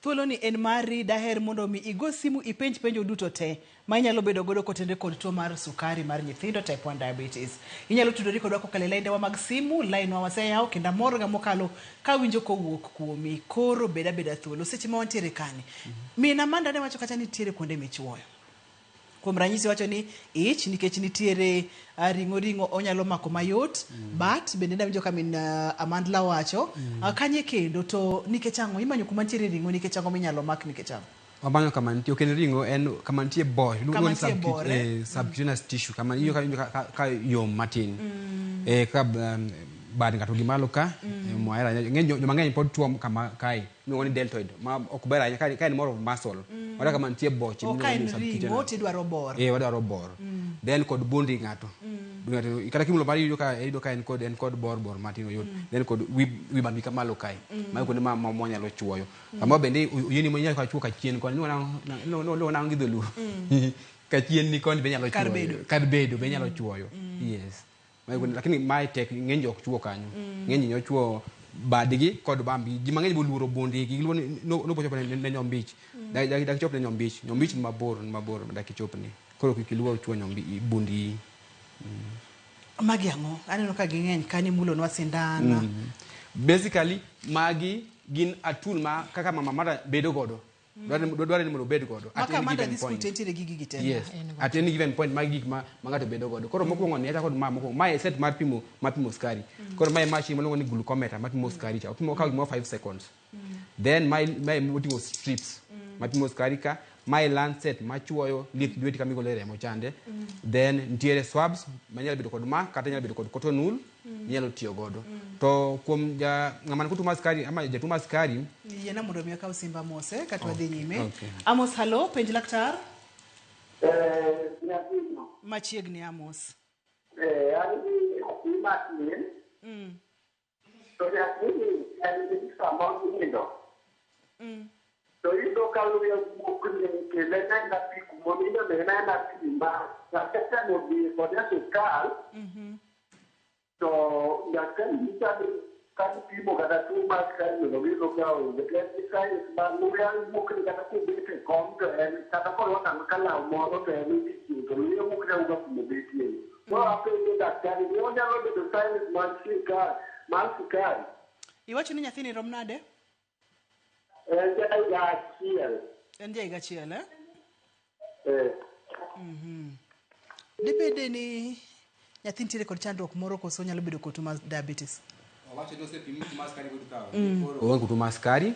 Thuolo ni en mari, daher mondo mi igo simu ipenj penjo duto te ma inyalo bedo godo kotenore kod tuo mar sukari mar nyithindo type 1 diabetes. Inyalo tudori kodwa kokalo e laindewa mag simu, line wa waseyawo kendo amorga mokalo kawinjo kowuok kuomi. Koro beda beda thuolo seche ma wantiere kani. Min Amanda ne wacho kata nitiere kuonde michuoyo. Kuom ranyisi wacho ni ich nikech nitiere ring'o onyalo mako mayot, but bende nawinjo ka min Amandla wacho kanye kendo to nikech ang'o imanyo kuma nitiere ring'o nikech ang'o minyalo mak nikech ang'o? Wamanyo kama nitie, ok en ring'o, en kama nitie bor, iluongo ni subcutaneous tissue, kama iyudo ka yom matin. Ka bad ng'ato gi malo ka, mwahera ahinya. Joma ng'eny pod tuo kama kae, iluongo ni deltoid, ma ok ber ahinya, ka en more of muscle. Wadwa kama nitie boche, iluongo ni subcutaneous. Tidwaro bor. Wadwaro bor. Then kod bundi ng'ato. Kata kimulo mari iyudo ka en kod bor matin oyot. Then kod wi bambi kamalo kae. Mago kuonde ma wanyalo chuoyo. Kama bende oyieni ma inyalo chuo kachien koni, iluongo nang'o gi dholuo? Kachien ni koni be inyalo chuoyo. Kar bedo be inyalo chuoyo. Yes. Lakini mae tek, ng'eny ji ok chuo kanyo. Ng'eny ji nyochuo badgi kod bambi. Ji mang'eny boluoro bondegi, giluoro ni nopochopo ne nyombich. Dak ichop ne nyombich. Nyombich ni mabor, dak ichopne. Koro kik iluor chuo bundi. Magi ang'o? Aneno ka ging'eny kanyo imulonwa sindan. Basically, magi gin a tool ma kaka mama mara bedo godo. Dwarore ni mondo obed godo at Maka any Amanda given dhi school point. to entiere gi gigi te. Yes. At any given point magi gik ma ma ng'ato bedo godo. Koro mokwongo ni achako kod ma mokwongo. Mae set mar pimo mar pimo sukari. Koro mae machine miluongo ni glucometer ma pimo sukari cha. Opimo okawo gimoro 5 seconds. Then mae mae moting'o strips ma pimo sukari ka. Mae lancet machuoyo lith lweti kama igolo e remo chande. Then nitiere swabs manyalo bedo kod ma kata nyalo bedo kod cotton wool minyalo tiyo godo. To kuom ja ng'ama nigi tuo mar sukari ama jatuo mar sukari Yiena mondo mi akaw simba Amos kata wadhi nyime. Okay. Amos, hello, penj laktar. Machiegni Amos. An gi nyathi matin, to nyathini en gi sama onindo. To iyudo ka luya wuokne kendo en aena pi kumoninde no en aena pi ma chakre temo dhi kode e osiptal to daktari nyisa ni ka gipimo kata tuo mar sukari no to giyudo ka onge. To en gi signs ma luya wuokne kata kobet e kom to en kata korwako arwaka law moro to en odhi chieng' to luya wuokne awuoka kumobetie no. Koro apenjo daktari ni onyalo bedo signs mag sirkal mar sukari? Iwacho ni nyathini rom nade? En ja higa achiel. En ja higa achiel eh? Eh. Dibede ni nyathi nitiere kod chandruok moro koso onyalo bedo kod tuo mar diabetes? Owacho ni osepim tuo mar sukari kod kawo. Oonge kod tuo mar sukari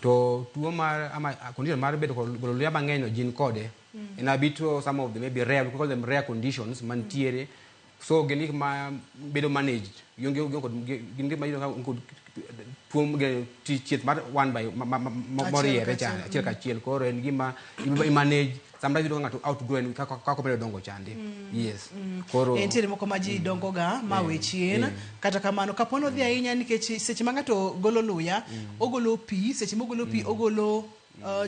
to tuo mar ama condition mar bedo kod golo luya mang'eny no gin kode. En habitual some of the maybe rare we call them rare conditions mantiere. So gin gik ma bedo managed. Gionge gionge kod gin gik ma iyudo ka onge kod tuo thieth mar one by moriere chande achiel kachiel. Koro en gima i manage sometimes iyudo ka ng'ato outgrow en kaka kaka omedo dongo chande. Yes. Koro Nitiere moko ma ji dongo ga ma we chien. Kata kamano kapo ni odhi ahinya nikech seche ma ng'ato golo luya, ogolo pi, seche mogolo pi ogolo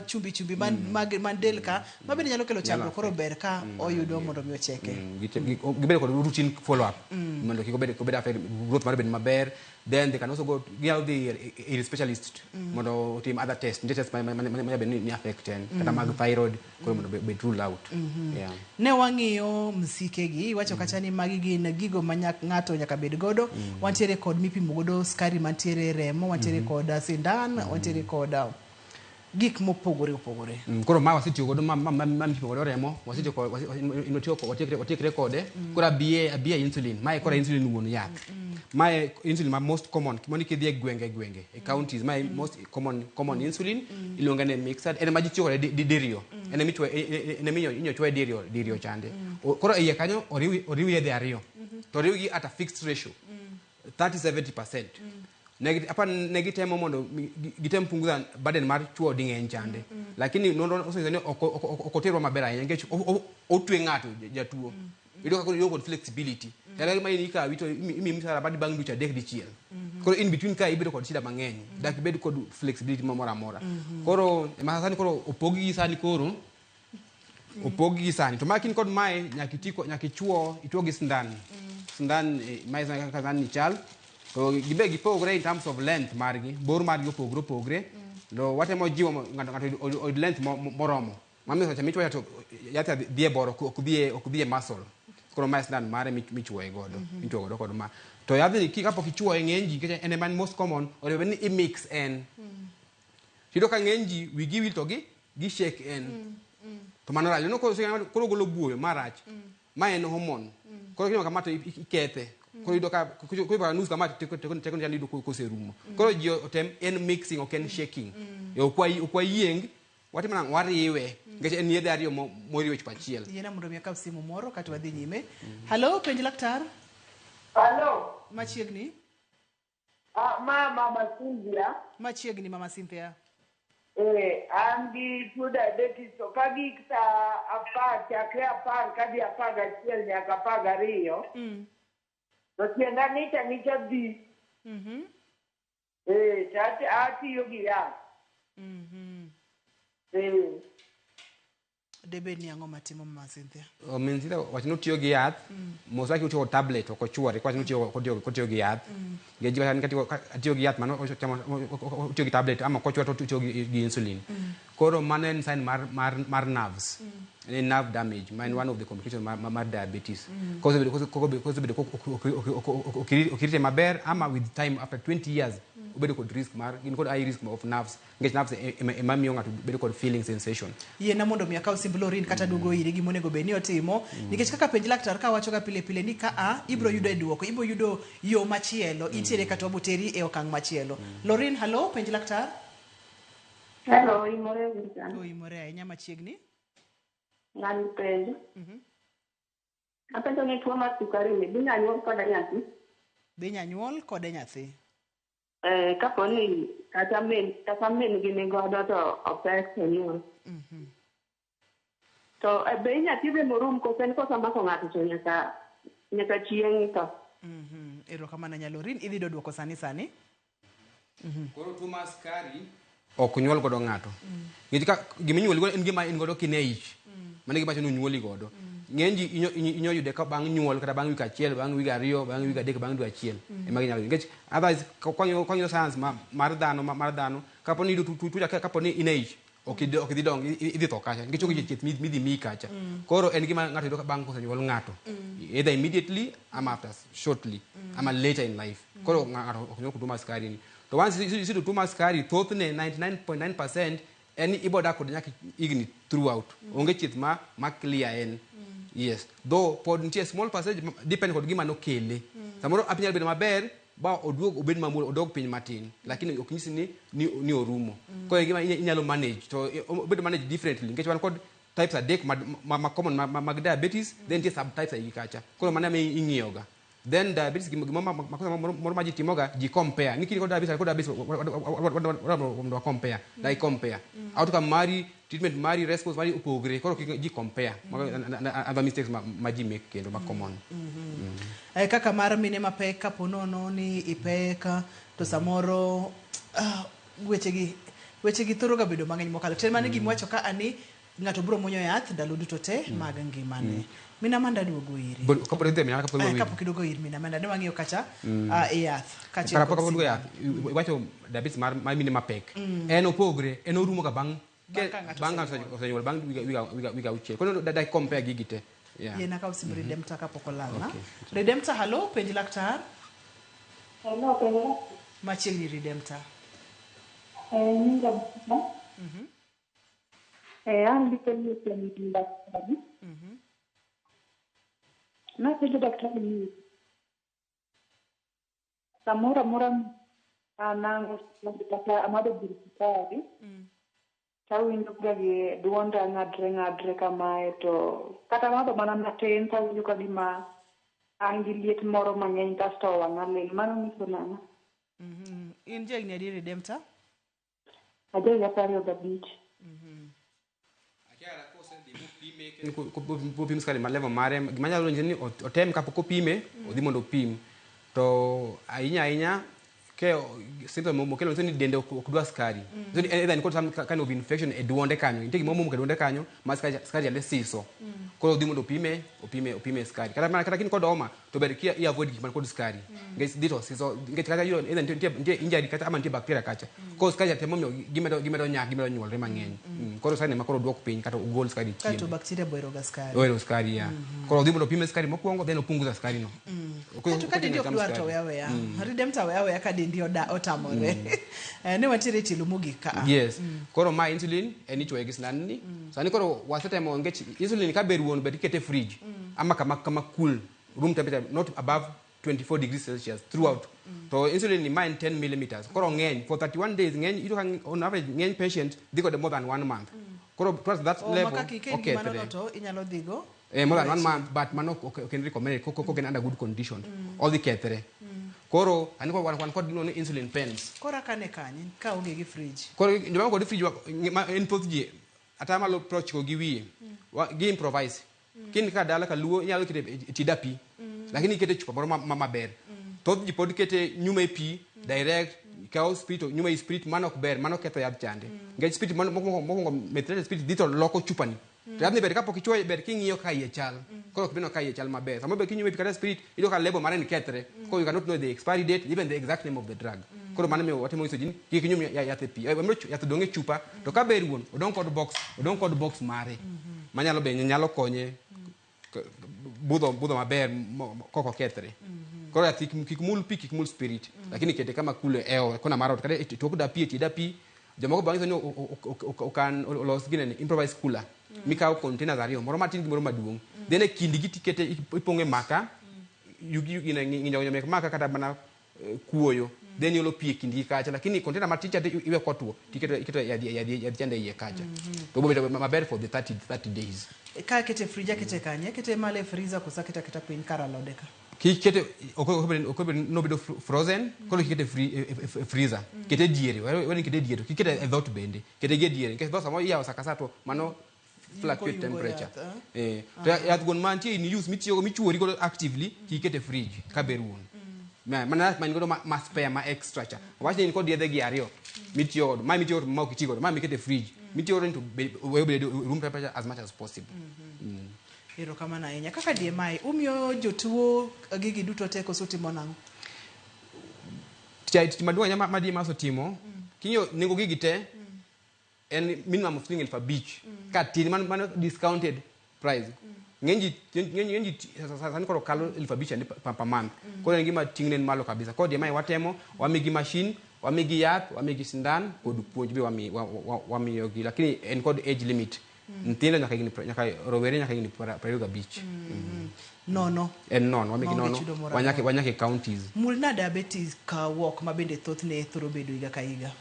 chumbi chumbi man, man del ka ma bende nyalo kelo chandruok koro ber ka oyudo mondo mi ocheke. Gibedo kod routine follow up mondo kik obed obed affect growth mar bed maber. Then they can also go ginyalo dhi ir specialist mondo otim other test. Nitie test ma nyalo bedo ni affect en kata mag thyroid koro mondo obed rule out. Yeah. Ne wang'iyo msike gi, iwacho kacha ni magi gin gigo ma ng'ato nyaka bed godo. Wantiere kod mipimo godo sukari mantiere e remo, wantiere kod sindan, wantiere kod gik mopogore opogore. Koro ma wasetiyo godo ma ma ma ma mipimo godo remo, wasetiyo kod watiyo watiekre kode. Koro abiye abiye insulin. Mae koro insulin wuon yath. Mae insulin ma most common moni kidhi e gwenge gwenge e counties mae most common insulin iluonge ni mixed en ma ji tiyo kode diriyo. En ema ichuoye en ema inyo chuoye diriyo diriyo chande. Koro e iye kanyo oriw oriw yedhe ariyo. To oriwgi at a fixed ratio. 30-70%. Negi ne gitemo mondo gitem punguza burden mar chuo ding'eny chande. Lakini nonro osenyiso ni ok oterwa maber ahinya nikech otwe ng'ato jatuo. Iyudo ka koro ionge kod flexibility. Kata ma in ikawi to imiyi msara badi bang' dweche 3 dichiel. Koro in between ka ibedo kod shida mang'eny. Dak ibed kod flexibility moro amora. Koro ema sani koro opog gi sani koro opog gi sani. To ma kin kod mae nyaka iti nyaka ichuo ichuo gi sindan. Sindan mae kaka sindan ni chal. To gibe gipogre in terms of length margi, bor margi opogre opogre. To watemo jiwo ng'ato ng'ato oyud length moromo. Mamiyo seche michuoyo to yath dhi e bor ok dhi e muscle. Koro mae sindan mare michuoye godo, michuoyo godo kod ma. To yadhni kapok ichuoye ng'eny ji nikech en ema en most common, onego bed ni i mix en. Iyudo ka ng'eny ji wigi wil to gi shake en. To mano rach. Ineno koro ogolo buoyo marach. Ma en hormone. Koro kitimo kama to ikethe. Koro iyudo ka koro nus kama teko teko teko chande iyudo koserumo. Koro ji otem en mixing ok en shaking. Ok wayieng, watimo nang'o? Wariwe. Nikech en yedhe ariyo moriw e chupa achiel. Yiena mondo mi akaw simu moro kato wadhi nyime. Hello, penj laktar. Hello. Machiegni. Ma mama Cynthia. Machiegni mama Cynthia. An gi tuo diabetes to ka gik saa 10 chakre 10 kadhi 11 nyaka 12. To tienda ng'ich ang'icha dhi. To atiyo gi yath. Debed ni ang'o matimo mama Cynthia? Min Cynthia wacho ni otiyo gi yath, most likely otiyo kod tablet ok ochuore, kowacho ni otiyo gi yath. Nikech ji wacho ni atiyo gi yath mano otiyo gi tablet ama kochuore to otiyo gi insulin. Koro mano en sign mar nerves. En nerve damage, ma en one of the complications mar diabetes. Kosebedo ok irite maber ama with time after 20 years obedo kod risk mar gin kod high risk of nerves nikech nerves ema miyo ng'ato bedo kod feeling sensation. Yiena mondo mi akaw simb Lorin kata duogo ire gima onego bed ni otimo nikech kaka penj laktar kawacho ga pile pile ni ka a ibro yudo e duoko ibro yudo yo machielo itiere kata waboteri e okang' machielo. Lorin, hello, penj laktar. Hello, oimore winja. Oimore ahinya machiegni. Ng'ani penjo. Apenjo ni tuo mar sukari ni be inyal nyuol kode nyathi? Be inyal nyuol kode nyathi? Kapo ni kata min gi ni godo to opek to nyuol. To be inyal thiedhe morum koso en kosamako ng'ato to nyaka chieng' tho? Erokamano ahinya Lorin, idhi yudo duoko sani sani. Koro tuo mar sukari ok nyuol godo ng'ato. Nikech ka gima inyuoli godo en gima in godo kine ich. Mano e gima wacho ni onyuoli godo. Ng'eny ji inyo yude ka bang' nyuol kata bang' wik achiel, bang' wik 2, bang' wik 3, bang' dwe achiel. Ema ginyalo yudo. Nikech otherwise kwang'iyo science mar dhano, kapo ni iyudo tuo kapo ni in e ich, ok idhi dongo, idhi tho kacha. Nikech onge thieth midhi miyi kacha. Koro en gima ng'ato yudo bang' kosenyuol ng'ato. Either immediately ama after shortly, ama later in life. Koro ng'ato ok nyuol kod tuo mar sukari ni. To once iseyudo tuo mar sukari, thothne 99.9% en ni ibo dak kode nyaka higni throughout. Onge thieth ma clear en. Yes. Though pod nitie small percentage depend kod gima nokele. Samoro api nyalo bedo maber ba oduog obed mamuol odog piny matin, lakini ok nyisi ni orumo. Koro en gima inyalo manage to obedo manage differently nikech wan kod types adek ma common mag diabetes, then nitie subtypes ei kacha. Koro mano ema ing'iyoga. Then diabetes gima makosa moro ma ji timoga, ji compare. Ni kini kod diabetes, kod diabetes, mondo wa compare. Dai compare. Outcome mari, treatment mari, response mari opogre. Koro kik ji compare. Mago other mistakes ma ji make kendo ma common. Kaka mar mine mapek kapo nono ni ipek to samoro wechegi thoro ga bedo mang'eny mokalo. Ten mane gima wacho ka ani ng'ato biro muonyo yath ndalo duto te mag ngimane. Mina Amanda duogo iri. Kapok idhi mina kapok idhi. Kapok iduogo ir Mina Amanda ne wang'iyo kacha e yath. Kaachiel kod kapok yath, iwacho diabetes mar mine mapek. En opogre, en orumo ga bang' ng'ato osenyuol bang' wik auchiel. Koro da compare gigi te. Yiena kaw simb Redempta kapok olalna. Redempta, hello, penj laktar. Hello, penj. Machiegni Redempta. Nyinga. An gi penjo kuom daktari. Napenjo daktari ni samoro amora anang'o kata amadho gir sukari, tawinjo ga gi duonda ng'adre kamae, to kata amadho mana matin tawinjo ka gima an gi liet moro mang'eny kasto wang'a lil. Mano nyiso nang'o? In jahigni adi Redempta? Aja higa 25. Kopim sukari mar level mare, gima nyalo nyise ni otem kapok opime, odhi mondo opim. To ahinya ahinya ke symptom mokelo nyiso ni dende ok dwa sukari. Nyiso ni either ni kod some kind of infection e duonde kanyo. Nitie gima omoko e duonde kanyo ma sukari chande siso. Koro odhi mondo opime sukari. Kata kin kod homa to ber ki avoid gik man kod sukari. Nikech dhi to siso, nikech kata yudo either nitie injury kata ama nitie bacteria kacha. Koro sukari temo miyo gimedo nyak, gimedo nyuolre mang'eny. Koro sukari ema koro duok piny kata ogol sukari chien. Kato bacteria bohero ga sukari. Ohero sukari, ya. Koro odhi mondo opime sukari mokwongo then opunguza sukari no. Kato ka dendi ok dwar to weya weya. Redempta weya weya ka dendi otamore. Ne wantiere e tielo mogik ka. Yes. Koro ma insulin en ichuoye gi sindan ni. Sani koro wasetemo nikech insulin ka ber wuon ber ikete e fridge ama kama cool room temperature not above 24 degrees Celsius throughout. To insulin ni ma en 10 millimeters. Koro ng'eny for 31 days ng'eny iyudo ka on average ng'eny patient dhi kode more than 1 month. Koro towards that level maka kik okethre. mano to inyalo dhigo More than 1 month, but mano ok en recommended kok en under good condition. Odhi kethre. Koro ani ko wan kod gimiluongo ni insulin pens. Koro akane kanye ka onge gi fridge? Koro joma kod fridge en thoth ji atamalo 90 gi wiye. Gi improvise. Kin ka dala ka luo inyalo kete e tida pi. Lakini ikete chupa moro maber. Thoth ji pod kete nyuma e pi direct kawo spirit nyuma e spirit mano ok ber, mano ketho yadh chande. Nikech spirit mokwongo methylated spirit dhi to loko chupa ni. To yadhni ber kapok ichuoye ber king'iyo ka iye chal. Koro ok bineno ka iye chal maber. Samoro ber kinyume pi kata spirit iyudo ka label mare ni kethre. Koro you cannot know the expiry date, even the exact name of the drug. Koro mano miyo watemo nyiso ji ni kik inyum yath e pi. Yath odong' e chupa to ka ber wuon odong' kod box mare. Manyalo be nyalo konye budho maber kok okethre. Koro yath kik mul pi, kik mul spirit, lakini kete kama kule e ot, kona mar ot, kata e tok dapi, e tie dapi. Jomoko bang'e ni okan olos ginene improvised cooler mikawo containers ariyo, moro matin gi moro maduong', then e kindgi tikete ipong'e maka, yugi gine ng'injo ng'injo mek maka kata mana kuoyo, then iolo pi e kindgi kacha, lakini container matin cha to iwe kotwo, tiketo iketo yadh chande iye kacha, to biro bedo maber for the 30 days. Ka akete e fridge, akete kanye? Akete malo e freezer koso akete aketa piny kar alode ka? Kikete ok obedo nobedo frozen, koro kikete e freezer, kete e diere, weni kete e diere, kikete e dhot bende, kete gi e diere, nikech dhot samoro iyawo sa ka sa to mano fluctuate Yugo temperature. Yath, eh? To yath wuon mantie in use mitiyogo michuori godo actively, kik ikete e fridge ka ber wuon. Mana yath ma in godo ma spare ma extra cha. Wach ni in kod yedhe gi ariyo mitiyo godo, ma mitiyo godo ma ok iti godo, ma mikete e fridge, mitiyo godo to we obed room temperature as much as possible. Erokamano ahinya. Kaka DMI, umiyo jotuo gigi duto te koso utimo nang'o? Tich maduong' ahinya ma DMI osetimo, king'iyo nengo gigi te, en minimum of siling 5,000. Ka tin, mano discounted price. Ng'eny ji sani koro kalo 5,000 andi per month. Koro en gima ting'ne en malo kabisa. Koro DMI watemo, wamigi machine, wamigi yath, wamigi sindan, kod puonj be wamiyogi. Lakini en kod age limit. Nyithindo nyaka higni nyaka rowere nyaka higni 25. Nono. En nono, wamigi Maonge nono. chudo moro Wanyaka amora. wanyaka e counties. Mulna diabetes ka walk ma bende thothne thoro bedo higa ka higa.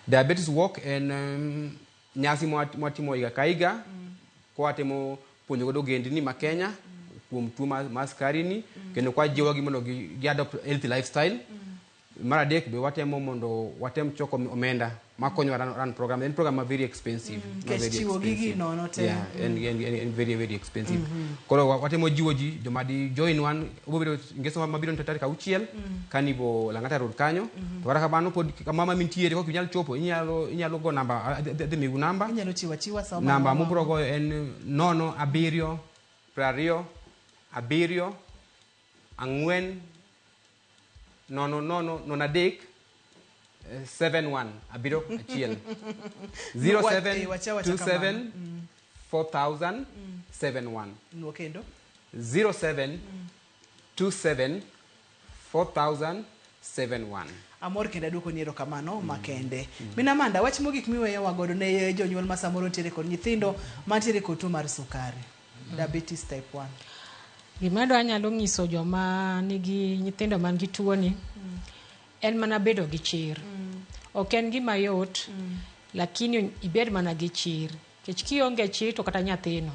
Diabetes walk en nyasi mwatimo higa ka higa kwatemo puonjo godo ogendni ma Kenya kuom tuo mar sukari ni, kendo kwajiwogi mondo gi adopt healthy lifestyle. Mar adek be watemo mondo watem choko omenda makonyowa run program. En program ma very expensive. Ma Nikech very chiwo gigi expensive. nono te. Yeah, en very very expensive. Koro watemo jiwo ji joma di join wan obiro bedo ngeso mabiro ni tarik 6 Kanivo Lang'ata Road kanyo. To kata kamano pod kama ma mintiere kok inyal chopo inyalo go namba adhi miu namba. Inyalo chiwo achiwa sama Namba mama. mubiro goyo en 0 7 20 7 4 0 0 0 3 7 1 7 1 0 7 Wacha wacha 2 kamano. 7 4000 7 1. Nuo kendo. 0 7 2 7 4000 7 1. Amor kendo aduoko ni erokamano makende. Min Amanda, wach mogik miweyowa godo ne jonyuol ma samoro nitiere kod nyithindo mantiere kod tuo mar sukari. Diabetes type 1. Gima do anyalo nyiso joma nigi nyithindo man gi tuo ni en mana bedo gi chir. Ok en gima yot, lakini ibed mana gi chir. Nikech kionge chir to kata nyathino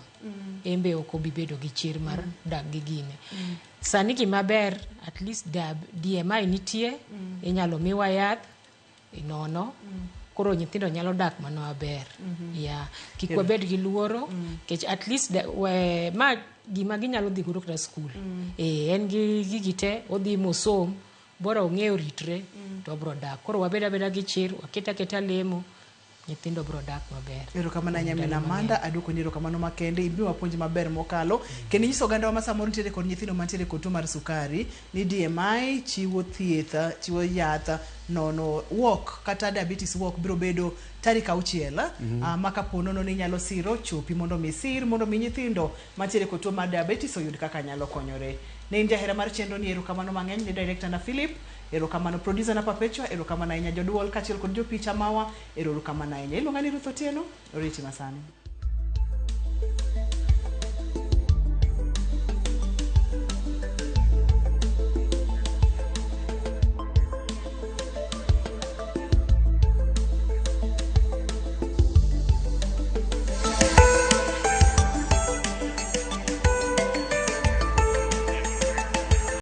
en be ok obi bedo gi chir mar dak gi gini. Sani gima ber at least DMI nitie, inyalo miwa yath nono. Koro nyithindo nyalo dak mana maber. Yeah. Kik wabed gi luoro, nikech at least ma gima ginyalo dhi godo kata skul. En gi gigi te, odhi mosom, bora ong'eyo ritre, to obro dak. Koro wabed abeda gi chir, waket aketa lemo, nyithindo bro dak maber. Erokamano ahinya min Ndalo Amanda, aduoko ni erokamano makende, imiwa puonj maber mokalo. Kendo inyiso ogandawa ma samoro nitiere kod nyithindo mantiere kod tuo mar sukari ni DMI chiwo thieth, chiwo yath nono. Walk kata diabetes walk biro bedo tarik 6 ma kapo nono ni inyalo siro chopi mondo mi sir mondo mi nyithindo mantiere kod tuo mar diabetes oyud kaka nyalo konyore. Ne in jahera mar chenro ni erokamano mang'eny ne director na Philip, erokamano producer na Perpetua, erokamano ahinya joduol kaachiel kod jopicha mawa, erokamano ahinya. Iluonga ni Ruth Otieno, oriti masani.